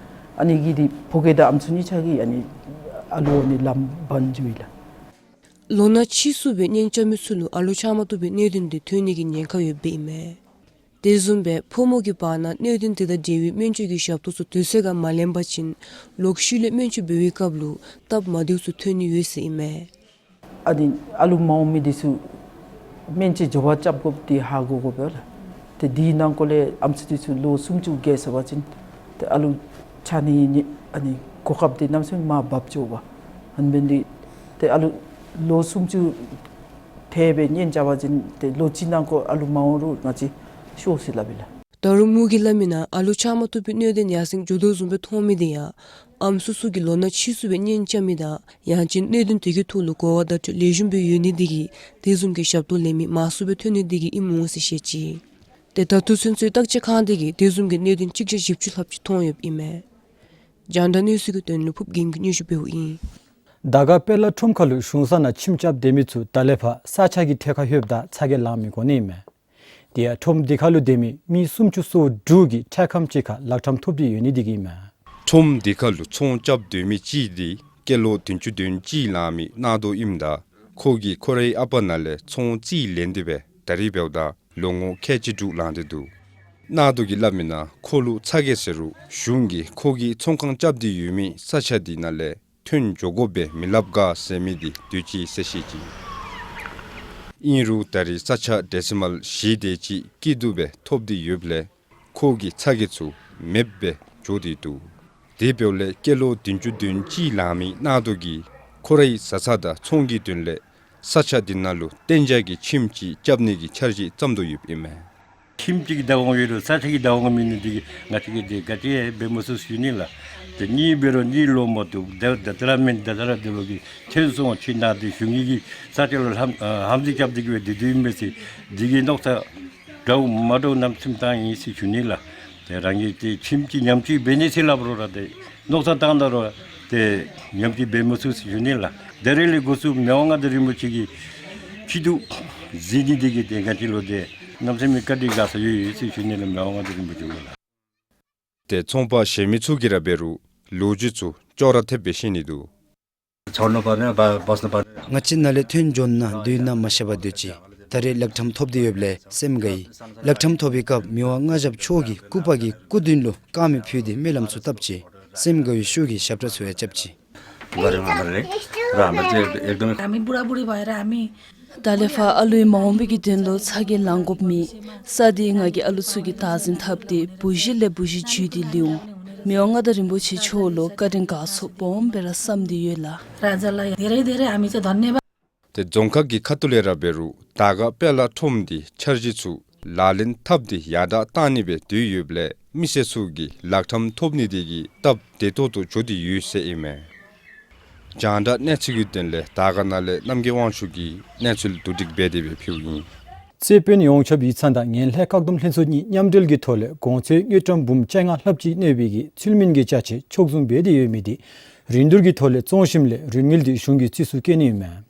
ཨ་ནི་གིས་འདི་ཕོ་སྐྱེས་དང་ཨམ་སྲུ་གཉིས་ཆ་གིས་ཨ་ནི་ཨ་ལུ་འོང་ནི་ལམ་བར་འགྱོཝ་ཨིན་ལགས། ལོ་ན་ཕྱི་སོང་སྦེ་གཉེན་རྐྱབ་མི་ཚུ་ལུ་ཨ་ལོ་ཆགས་མ་བཏུབ་པའི་གནད་དོན་དེ་ཐོན་ནི་གི་ཉེན་ཁ་ཡོདཔ་ཨིན་མས། དེ་བཟུམ་སྦེ་ཕོ་མོ་གི་བར་ན་གནད་དོན་དེ་དང་འབྲེལ་བའི་སྨན་བཅོས་ཀྱི་ཞབས་ཏོག་ཚུ་དུས་ཚོད་ཁར་མ་ལེན་པ་ཅིན་ལོག་ཤུལ་ལས་སྨན་བཅོས་འབད་བའི་སྐབས་ལུ་སྟབས་མ་བདེཝ་ཚུ་ཐོན་ནི་ཡོད་ཟེར་ཨིན་མས། ཨ་ནི་ཨ་ལུ་མ་འོང་མི་འདི་ཚུ་སྨན་བཅོས་མགྱོགས་པ་རྐྱབ་དགོཔ་འདི་ཧ་གོ་དགོ་པས་ལགས། ཏེ་འདི་ནང་འཁོད་ལས་ཨམ་སྲུ་འདི་ཚུ་ལོ་སུམ་ཅུ་བརྒལ་སོང་པ་ཅིན་ཏེ་ཨ་ལུ་ཆགས་ནི་ཨ་ནི་གོ་སྐབས་འདི་གནམ་མེད་ས་མེད་མར་བབས་འགྱོཝ་མས། ཨ་ནི་འབད་ནི་འདི་ཏེ་ཨ་ལུ་ལོ་སུམ་ཅུ་ཐེབས་སྦེ་གཉེན་རྐྱབ་པ་ཅིན་ཏེ་ལོ་གཅིག་ནང་འཁོད་ཨ་ལུ་མ་འོང་རུང་ང་བཅས་ཤོག་ཟེར་སླབ་ཨིན་ལགས། ད་རུང་མོ་གིས་སླབ་མིའི་ནང་ཨ་ལུ་ཆགས་མ་བཏུབ་པའི་གནད་དོན་ཡར་སེང་འགྱོ་དོ་བཟུམ་སྦེ་མཐོང་མི་འདི་ཡང་ཨམ་སྲུ་ཚུ་གིས་ལོ་ན་ཕྱིས་སུ་སྦེ་གཉེན་རྐྱབ་མི་དང་ཡང་ཅིན་གནད་དོན་དེ་གི་ཐོག་ལུ་གོ་བ་བརྡ་སྤྲོད་ལེགས་ཤོམ་སྦེ་ཡོད་ནི་འདི་གིས་དེ་བཟུམ་གྱི་ཞབས་ཏོག་ལེན་མི་མང་སུ་སྦེ་ཐོན་ནི་འདི་གིས་ཨིནམ་འོང་ཟེར་བཤད་ཅི། ཏེ་ད་ལྟོ་ཚུན་ཚོད་བརྟག་དཔྱད་ཁང་འདི་གིས་དེ་བཟུམ་གྱི་གནད་དོན་གཅིག་བརྒྱ་བཞི་བཅུ་ལྷགཔ་ཅིག་མཐོང་ཡོདཔ་ཨིན་མས། རྒྱང་བསྒྲགས་གནས་ཚུལ་གྱི་དོན་ལུ་ཕུབ་རྒྱན་གྱིས་སྙན་ཞུ་འབདཝ་ཨིན། དར་དཀར་དཔལ་ལ་ཁྲོམ་ཁ་ལུ་གཞུང་ས་ནང་ཁྱིམ་རྐྱབ་སྡོད་མི་ཚུ་ད་ལས་ཕར་ས་ཆ་གི་ཐད་ཁར་ལྷོདཔ་ད་ཚ་གྱང་ལང་མི་དགོ་ནི་ཨིན་མས། དེ་ཡང་ཁྲོམ་འདི་ཁ་ལུ་སྡོད་མི་མི་སུམ་ཅུ་སོ་དྲུག་གིས་འཕྲལ་ཁམས་ཅིག་ཁར་ལག་ཁྲམ་ཐོབ་སྟེ་ཡོད་ནི་འདི་གིས་ཨིན་མས། ཁྲོམ་འདི་ཁ་ལུ་ཚོང་རྐྱབ་སྡོད་མི་ཅིག་འདི་སྐྱེས་ལོ་བདུན་ཅུ་དོན་གཅིག་ལང་མི་གནག་རྡོ་ཨིནམ་ད་ཁོ་གིས་ཁོ་རའི་ཨ་པ་ནང་ལས་ཚོང་རྩིས་ལེན་ཏེ་སྦེ་ད་རིས་འབདཝ་ད་ལོ་ངོ་ཁལ་གཅིག་དྲུག་ལང་སྟེ་འདུག། གནག་རྡོ་གིས་སླབ་མིའི་ནང་ཁོ་ལུ་ཚ་གྱང་ཟེར་རུང་གཞུང་གིས་ཁོ་གི་ཚོང་ཁང་རྐྱབ་སྟེ་ཡོད་མི་ས་ཆ་འདི་ནང་ལས་ཐོན་འགྱོ་དགོ་པས་མི་སླབ་ག་ཟེར་མི་འདི་སྡོད་ཅི་ཟེར་བཤད་ཅི། ཨིན་རུང་ད་རིས་ས་ཆ་ཌེ་སི་མཱལ་བཞི་དེ་ཅིག་སྐྱིད་སྡུག་སྦེ་ཐོབ་སྟེ་ཡོདཔ་ལས་ཁོ་གི་ཚ་གྱང་ཚུ་མེདཔ་སྦེ་འགྱོ་སྟེ་འདུག། དེ་འབདཝ་ལས་སྐྱེས་ལོ་བདུན་ཅུ་དོན་གཅིག་ལང་མི་གནག་རྡོ་གིས་ཁོ་རའི་བཟའ་ཚང་དང་ཚོང་གི་དོན་ལས་ས་ཆ་འདི་ནང་ལུ་གཏན་འཇགས་ཀྱི་ཁྱིམ་ཅིག་རྐྱབ་ནི་གི་འཆར་གཞི་བརྩམ་དོ་ཡོདཔ་ཨིན་མས། ཁྱིམ་གཅིག་གི་བདག་དབང་ཡོད་རུང་ས་ཆ་གི་བདག་དབང་མེད་ནི་འདི་གིས་ང་བཅས་ཀྱིས་འདི་ག་ཅི་ཡང་འབད་མི་ཚུགས་ཟེར་ཞུ་ནི་ལགས། ཏེ་གཉིས་འབད་རུང་གཉིས་ལོ་མ་བཏུབ། ད་ད་ལྟོ་ར་མེན། ད་ད་ར་དེ་ལོ་གི་ཐོན་སོང་ཅི་ན་འདི་གཞུང་གིས་ས་ཆ་ལུ་ཧམ་ཨ་ཧམ་འཛིན་རྐྱབ་སྟེ་གི་སྦེ་སྡོད་སྡོདཔ་ཨིན་མས་ཟེར། འདི་གིས་མནོ་བསམ་འདྲཝ་མ་འདྲཝ་གནམ་མེད་ས་མེད་བཏང་ཡི་ཟེར་ཞུ་ནི་ལགས། ཏེ་རང་གིས་ཏེ་ཁྱིམ་གཅིག་ཉམས་བཅོས་འབད་ནི་ཟེར་སླབ་རུང་ར་ཏེ་མནོ་བསམ་བཏང་ད་རུང་ཏེ་ཉམས་བཅོས་འབད་མི་ཚུགས་ཟེར་ཞུ་ནི་ལགས། ད་རིས་ལས་འགོ་བཙུགས་མི་དབང་མངའ་བདག་རིན་པོ་ཆེ་གི་སྐྱིད་སྡུག་གཟིགས་ནི་འདི་གིས་ཏེ་ང་བཅས་ལུ་ཏེ་གནམ་མེད་ས་མེད་བཀའ་དྲིན་དགའ་ས་ཡོད་ཡོད་ཟེར་ཞུ་ནི་ལགས། མི་དབང་མངའ་བདག་རིན་པོ་ཆེ་ལུ་ལགས། ཏེ་ཚོང་པ་གཞན་མི་ཚུ་གིས་ར་འབད་རུང་ལོ་རྒྱུས་ཚུ་ཅོག་ར་འཐདཔ་སྦེ་བཤད་ནི་འདུག། ང་བཅས་ནང་ལས་ཐོན་འགྱོ་ན་སྡོད་ན་མ་ཤེས་པར་སྡོད་ཅི། ད་རིས་ལག་ཁྲམ་ཐོབ་སྟེ་ཡོདཔ་ལས་སེམས་དགའ་ཡི། ལག་ཁྲམ་ཐོབ་པའི་སྐབས་མི་དབང་མངའ་ཞབས་མཆོག་གི་སྐུ་པར་གྱི་སྐུ་མདུན་ལུ་དཀར་མེ་ཕུལ་ཏེ་སྨོན་ལམ་ཚུ་བཏབ་ཅི། སེམས་དགའ་བའི་ཤུགས་ཀྱིས་ཞབས་ཁྲ་ཚུ་ཡང་རྐྱབ་ཅི། ད་ལས་ཕར་ཨ་ལུའི་མ་འོངས་པའི་གི་དོན་ལུ་ཚ་གྱང་ལང་དགོཔ་མེད། ས་འདི་ང་གིས་ཨ་ལུ་ཚུ་གི་བདག་འཛིན་འཐབ་སྟེ་བུ་གཞི་ལས་བུ་གཞི་བརྒྱུད་དེ་ལེན་འོང་། མི་དབང་མངའ་བདག་རིན་པོ་ཆེ་མཆོག་ལུ་བཀའ་དྲིན་དགའ་ཚོར་སྦོམ་སྦེ་ར་བསམ་སྟེ་ཡོད་ལགས། ར་ཛ་ལ་ཡ་དེ་རེ་དེ་རེ་ཨ་མི་ཚེ་དོན་ནེ་བ། ཏེ་རྫོང་ཁག་གི་ཁ་ཐུག་ལས་ར་འབད་རུང་དར་དཀར་དཔལ་ལ་ཁྲོམ་འདི་འཆར་གཞི་ཚུ་ལག་ལེན་འཐབ་སྟེ་ཡར་དྲག་གཏང་ནི་སྦེ་སྡོད་ཡོདཔ་ལས་མི་སེར་ཚུ་གིས་ལག་ཁྲམ་ཐོབ་ནི་འདི་གིས་སྟབས་བདེ་ཏོག་ཏོ་འགྱོ་སྟེ་ཡོད་ཟེར་ཨིན་མས། རྒྱང་བསྒྲགས་གནས་ཚུལ་གྱི་དོན་ལས་དར་དཀར་ནང་ལས་རྣམ་རྒྱལ་དབང་ཕྱུག་གིས་གནས་ཚུལ་བསྡུ་སྒྲིག་འབད་དེ་སྦེ་ཕུལཝ་ཨིན། རྩོད་དཔོན་ཡོངས་ཁྱབ་ཡིག་ཚང་དང་ངན་ལྷད་བཀག་སྡོམ་ལྷན་ཚོགས་གཉིས་མཉམ་འབྲེལ་གྱི་ཐོག་ལས་གོང་ཚད་དངུལ་ཀྲམ་འབུམ་བཅོ་ལྔ་ལྷགཔ་ཅིག་གནས་པའི་གི་ཚུལ་མིན་གྱི་ཅ་ཆས་ཕྱོགས་བཟུང་འབད་དེ་ཡོད་མི་འདི་རིན་བསྡུར་གྱི་ཐོག་ལས་བཙོང་ཞིནམ་ལས་རིན་དངུལ་འདི་གཞུང་གི་རྩིས་སུ་བཀོད་ནི་ཨིན་མས།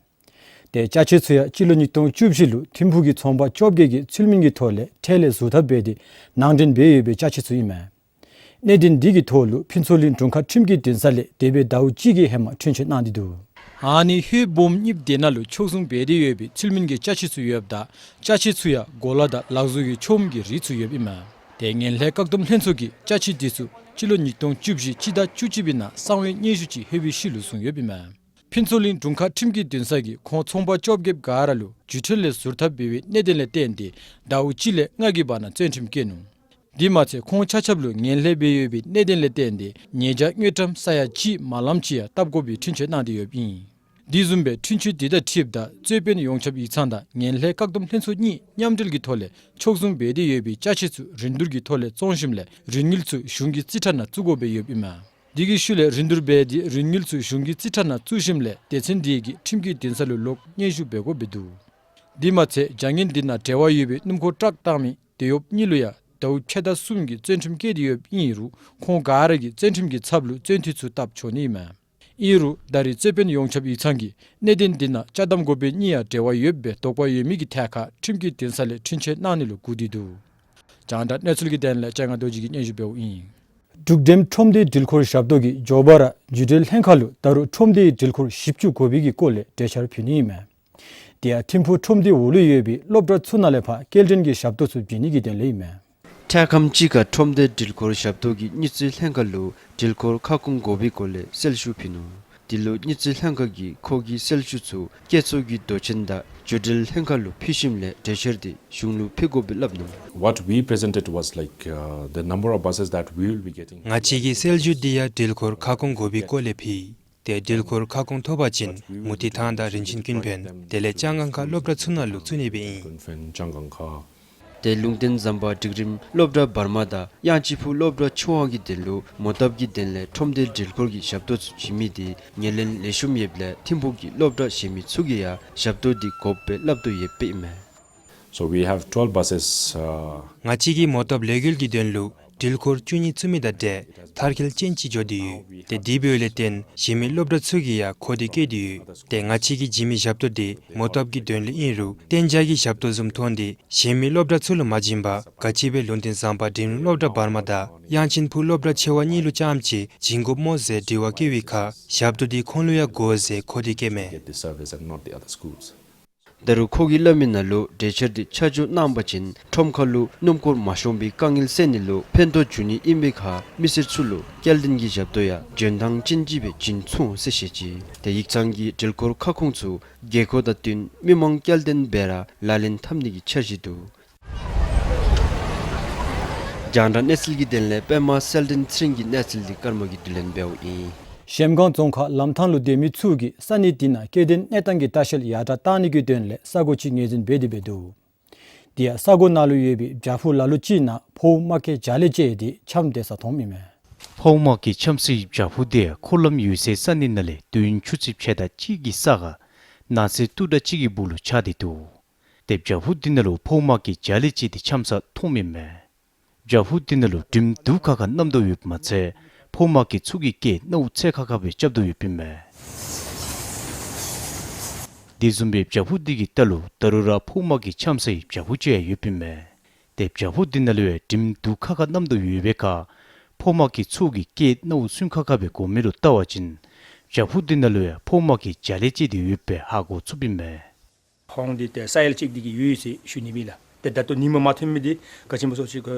ཏེ་ཅ་ཆས་ཚུ་ཡང་སྤྱི་ལོ་ཉིས་སྟོང་བཅུ་བཞི་ལུ་ཐིམ་ཕུག་གི་ཚོང་པ་བཅོ་བརྒྱད་ཀྱིས་ཚུལ་མིན་གྱི་ཐོག་ལས་ཁྲལ་ལས་ཟུར་ཐབས་འབད་དེ་ནང་འདྲེན་འབད་ཡོད་པའི་ཅ་ཆས་ཚུ་ཨིན་མས། གནད་དོན་འདི་གི་ཐོག་ལུ་ཕུན་ཚོགས་གླིང་དྲུང་ཁག་ཁྲིམས་ཀྱི་འདུན་ས་ལས་འདས་པའི་ཟླཝ་གཅིག་གི་ཧེ་མ་འཁྲུན་ཆོད་གནང་སྟེ་འདུག། ཨ་ནི་ཧོད་སྦོམ་གཉིས་དེ་ནང་ལུ་ཕྱོགས་བཟུང་འབད་དེ་ཡོད་པའི་ཚུལ་མིན་གྱི་ཅ་ཆས་ཚུ་ཡོདཔ་ད་ཅ་ཆས་ཚུ་ཡང་གོ་ལ་དང་ལག་བཟོ་གི་ཆོས་མིན་གྱི་རིགས་ཚུ་ཡོདཔ་ཨིན་མས། ཏེ་ངན་ལྷད་བཀག་སྡོམ་ལྷན་ཚོགས་ཀྱིས་ཅ་ཆས་འདི་ཚུ་སྤྱི་ལོ་ཉིས་སྟོང་བཅུ་བཞི་སྤྱི་ཟླ་བཅུ་གཅིག་པའི་ནང་གསང་བའི་སྙན་ཞུ་ཅིག་ཧོད་པའི་ཤུལ་ལུ་བཟུང་ཡོདཔ་ཨིན་མས། ཕུན་ཚོགས་གླིང་དྲུང་ཁག་ཁྲིམས་ཀྱི་འདུན་ས་གིས་ཁོང་ཚོང་པ་བཅོ་བརྒྱད་ག་ར་ལུ་རྒྱུ་འབྲས་ལས་ཟུར་ཐབས་འབད་བའི་གནད་དོན་ལས་བརྟེན་ཏེ་ཟླཝ་གཅིག་ལས་ལྔ་གི་བར་ན་བཙོན་ཁྲིམས་བཀལ་ནུག། དེ་མ་ཚད་ཁོང་ཆ་ཁྱབ་ལུ་ངན་ལྷད་འབད་ཡོད་པའི་གནད་དོན་ལས་བརྟེན་ཏེ་ཉེས་བྱ་དངུལ་ཀྲམ་ས་ཡ་གཅིག་མ་ལངམ་ཅིག་ཡང་བཏབ་དགོ་པའི་འཁྲུན་ཆོད་གནང་སྟེ་ཡོདཔ་ཨིན། དེ་བཟུམ་སྦེ་འཁྲུན་ཆོད་དེ་དང་འཁྲིལཝ་ད་རྩོད་དཔོན་ཡོངས་ཁྱབ་ཡིག་ཚང་དང་ངན་ལྷད་བཀག་སྡོམ་ལྷན་ཚོགས་གཉིས་མཉམ་འབྲེལ་གྱི་ཐོག་ལས་ཕྱོགས་བཟུང་འབད་དེ་ཡོད་པའི་ཅ་ཆས་ཚུ་རིན་བསྡུར་གྱི་ཐོག་ལས་བཙོང་ཞིནམ་ལས་རིན་དངུལ་ཚུ་གཞུང་གི་རྩིས་ཁྲ་ནང་བཙུགས་དགོཔ་སྦེ་ཡོདཔ་ཨིན་མས། དེ་གི་ཤུལ་ལས་རིན་བསྡུར་འབད་དེ་རིན་དངུལ་ཚུ་གཞུང་གི་རྩིས་ཁྲ་ནང་བཙུགས་ཞིནམ་ལས་སྡེ་ཚན་དེ་གིས་ཁྲིམས་ཀྱི་འདུན་ས་ལུ་ལོག་སྙན་ཞུ་འབད་དགོཔ་སྦེ་འདུག། དེ་མ་ཚད་བྱ་ངན་དེ་ནང་འབྲེལ་བ་ཡོད་པའི་སྣུམ་འཁོར་ཊཱག་བཏང་མི་དེད་གཡོགཔ་གཉིས་ལུ་ཡང་ཟླཝ་ཕྱེད་དང་གསུམ་གྱི་བཙོན་ཁྲིམས་བཀལ་ཏེ་ཡོདཔ་ཨིན་རུང་ཁོང་ག་ར་གིས་བཙོན་ཁྲིམས་ཀྱི་ཚབ་ལུ་བཙོན་འཐུས་ཚུ་བཏབ་ཆོག་ནི་ཨིན་མས། ཨིན་རུང་ད་རིས་རྩོད་དཔོན་ཡོངས་ཁྱབ་ཡིག་ཚང་གིས་གནད་དོན་དེ་ནང་ཅ་དམ་འགོ་དཔོན་གཉིས་ཡང་འབྲེལ་བ་ཡོདཔ་སྦེ་དོགས་པ་ཡོད་མི་གི་ཐད་ཁར་ཁྲིམས་ཀྱི་འདུན་ས་ལས་འཁྲུན་ཆོད་གནང་ནི་ལུ་སྒུག་སྟེ་འདུག། རྒྱང་བསྒྲགས་གནས་ཚུལ་གྱི་དོན་ལས་ལྕང་ང་རྡོ་རྗེ་གིས་སྙན་ཞུ་འབདཝ་ཨིན། འབྲུག་འགྲེམ་ཁྲོམ་སྡེའི་འགྲུལ་འཁོར་ཞབས་ཏོག་གིས་མགྱོགས་པ་ར་རྒྱུ་འབྲེལ་ལྷན་ཁག་ལུ་ད་རུང་ཁྲོམ་སྡེའི་འགྲུལ་འཁོར་བཞི་བཅུ་དགོ་པའི་གི་སྐོར་ལས་གྲོས་འཆར་ཕུལ་ནི་ཨིན་མས། དེ་ཡང་ཐིམ་ཕུག་ཁྲོམ་སྡེ་འོག་ལུ་ཡོད་པའི་སློབ་གྲྭ་ཚུ་ནང་ལས་ཕར་སྐྱེལ་འདྲེན་གྱི་ཞབས་ཏོག་ཚུ་བྱིན་ནི་གི་དོན་ལས་ཨིན་མས། འཕྲལ་ཁམས་ཅིག་ཁར་ཁྲོམ་སྡེ་འགྲུལ་འཁོར་ཞབས་ཏོག་གི་དངུལ་རྩིས་ལྷན་ཁག་ལུ་འགྲུལ་འཁོར་ཁ་སྐོང་དགོ་པའི་སྐོར་ལས་གསལ་ཞུ་ཕུལ་ནུག། དེ་ལུ་དངུལ་རྩིས་ལྷན་ཁག་གིས་ཁོ་གི་གསལ་ཞུ་ཚུ་བཀོད་ཚོགས་ཀྱི་མདོ་ཆེན་དང་བརྒྱུད་འབྲེལ་ལྷན་ཁག་ལུ་ཕུལ་ཞིནམ་ལས་གྲོས་འཆར་དེ་གཞུང་ལུ་ཕུལ་དགོ་པའི་སླབ་ནུག། What we presented was like, uh, the number of buses that we will be getting. ང་བཅས་ཀྱི་གསལ་ཞུ་འདི་ཡང་འགྲུལ་འཁོར་ཁ་སྐོང་དགོ་པའི་སྐོར་ལས་ཕུལ། ཏེ་འགྲུལ་འཁོར་ཁ་སྐོང་ཐོབ་པ་ཅིན་མུ་ཏིག་ཐང་དང་རིན་ཆེན་ཀུན་ཕན་དེ་ལས་ལྕང་སྒང་ཁ་སློབ་གྲྭ་ཚུ་ནང་ལུ་བཙུགས་ནི་སྦེ་ཨིན། ཏེ་ལུང་བསྟན་ཟམ་པ་འབྲིང་རིམ་སློབ་གྲྭ་བར་མ་དང་དབྱངས་ཅན་ཕུག་སློབ་གྲྭ་ཆུ་དབང་གི་དོན་ལུ་མོ་བཏབ་ཀྱི་དོན་ལས་ཁྲོམ་སྡེ་འགྲུལ་འཁོར་གྱི་ཞབས་ཏོག་ཚུ་བྱིན་མི་དེ་ངོས་ལེན་ལེགས་ཤོམ་ཡོདཔ་ལས་ཐིམ་ཕུག་གི་སློབ་གྲྭ་གཞན་མི་ཚུ་གིས་ཡང་ཞབས་ཏོག་དེ་དགོཔ་སྦེ་སླབ་དོ་ཡོདཔ་ཨིན་མས། So we have twelve buses, uh, ང་བཅས་ཀྱིས་མོ་བཏབ་ལས་འགུལ་གྱི་དོན་ལུ་འགྲུལ་འཁོར་བཅུ་གཉིས་བཙུགས་མི་དང་འབྲེལ་མཐར་འཁྱོལ་ཅན་ཅིག་འགྱོ་སྟེ་ཡོད། ཏེ་དེ་འབདཝ་ལས་བརྟེན་གཞན་མི་སློབ་གྲྭ་ཚུ་གིས་ཡང་གོ་སྟེ་བཀོད་དེ་ཡོད། ཏེ་ང་བཅས་ཀྱིས་བྱིན་མི་ཞབས་ཏོག་དེ་མོ་བཏབ་ཀྱི་དོན་ལུ་ཨིན་རུང་གཏན་འཇགས་ཀྱི་ཞབས་ཏོག་བཟུམ་མཐོང་སྟེ་གཞན་མི་སློབ་གྲྭ་ཚུ་ལུ་མ་བྱིན་པར་ག་ཅི་སྦེ་ལུང་བསྟན་ཟམ་པ་འབྲིང་རིམ་སློབ་གྲྭ་བར་མ་དང་དབྱངས་ཅན་ཕུག་སློབ་གྲྭ་ཆུ་དབང་གཉིས་ལུ་རྐྱངམ་ཅིག་བྱིན་དགོཔ་སྨོ་ཟེར་དྲི་བ་བཀོད་པའི་ཁར་ཞབས་ཏོག་དེ་ཁོང་ལུ་ཡང་དགོ་ཟེར་གོ་སྟེ་བཀོདཔ་མས། Get the service and not the other schools. ད་རུང་ཁོ་གིས་སླབ་མི་ནང་ལུ་གྲོས་འཆར་དེ་ཆ་འཇོག་གནང་པ་ཅིན་ཁྲོམ་ཁ་ལུ་སྣུམ་འཁོར་མ་ཤོང་པའི་དཀའ་ངལ་སེལ་ནི་ལུ་ཕན་ཐོགས་འབྱུང་ནི་ཨིན་པའི་ཁར་མི་སེར་ཚུ་ལུ་སྐྱེལ་འདྲེན་གྱི་ཞབས་ཏོག་ཡང་འཇོན་ཐང་ཅན་ཅིག་སྦེ་བྱིན་ཚུགས་འོང་ཟེར་བཤད་ཅི། ཏེ་ཡིག་ཚང་གིས་འགྲུལ་འཁོར་ཁ་སྐོང་ཚུ་དགོས་མཁོ་དང་བསྟུན་མི་མང་སྐྱེལ་འདྲེན་འབད་ར་ལག་ལེན་འཐབ་ནི་གི་འཆར་གཞི་འདུག། རྒྱང་བསྒྲགས་གནས་ཚུལ་གྱི་དོན་ལས་པདྨ་གསལ་སྒྲོན་ཚེ་རིང་གི་གནས་ཚུལ་འདི་ཀརྨ་གིས་བསྡུ་ལེན་འབདཝ་ཨིན། གཞལམ་སྒང་རྫོང་ཁག་ལམ་ཐང་ལུ་སྡོད་མི་ཚུ་གིས་ས་གནས་དེ་ནང་སྐྱེ་ལྡན་གནས་སྟངས་ཀྱི་ལྟ་བཤལ་ཡར་དྲག་གཏང་ནི་གི་དོན་ལས་ས་གོ་ཅིག་ངོས་འཛིན་འབད་དེ་འབད་འདུག། དེ་ཡང་ས་གོ་ནང་ལུ་ཡོད་པའི་བྱག་ཕུག་ལ་ལུ་ཅིག་ནང་ཕོཝ་དམག་གི་རྒྱ་གླེ་བཅད་དེ་འཆམ་སྡོད་ས་མཐོངམ་ཨིན་མས། ཕོཝ་དམག་གིས་འཆམ་སའི་བྱག་ཕུག་དེ་ཡང་འཁོར་ལམ་ཡོད་སའི་ས་གནས་ནང་ལས་དུས་ཡུན་ཆུ་ཚོད་ཕྱེད་དང་གཅིག་གི་ས་ཁར་ནགས་ཚལ་སྟུག་དྲགས་ཅིག་གི་སྦུག་ལུ་ཆགས་ཏེ་འདུག། ཏེ་བྱག་ཕུག་དེ་ནང་ལུ་ཕོཝ་དམག་གིས་རྒྱ་གླེ་བཅད་དེ་འཆམ་ས་མཐོངམ་ཨིན་མས། བྱག་ཕུག་དེ་ནང་ལུ་འགྲིམ་འདུག་ཁག་ཁ་རྣམ་རྟོག་ཡོདཔ་མ་ཚད་ཕོཝ་དམག་གི་ཚུ་གི་སྐད་རྣ་བར་ཚད་ཁག་ཁ་སྦེ་རྐྱབ་དོ་ཡོདཔ་ཨིན་མས། དེ་བཟུམ་སྦེ་བྱག་ཕུག་དེ་གི་ལྟག་ལུ་ད་རུང་ར་ཕོཝ་དམག་གིས་འཆམ་སའི་བྱག་ཕུག་ཅིག་ཡང་ཡོདཔ་ཨིན་མས། ཏེ་བྱག་ཕུག་དེ་ནང་ལུ་ཡང་འགྲིམ་འདུག་ཁག་ཁ་རྣམ་རྟོག་ཡོད་པའི་ཁར་ཕོཝ་དམག་གི་ཚུ་གི་སྐད་རྣ་བར་སུན་ཁག་ཁ་སྦེ་གོ་མི་ལུ་བལྟ་བ་ཅིན་བྱག་ཕུག་དེ་ནང་ལུ་ཡང་ཕོཝ་དམག་གིས་རྒྱ་གླེ་བཅད་དེ་ཡོདཔ་སྦེ་ཧ་གོ་ཚུགསཔ་ཨིན་མས། ཧོང་འདི་ཏེ་ས་ཡལ་ཅིག་འདི་གི་ཡུལ་ཟེར་ཞུ་ནི་མས་ལགས། ཏེ་ད་ལྟོ་ཉིམ་མ་ཐོན་མི་འདི་ག་ཅི་སྨོ་ཟེར་བ་ཅིན་ཁོ་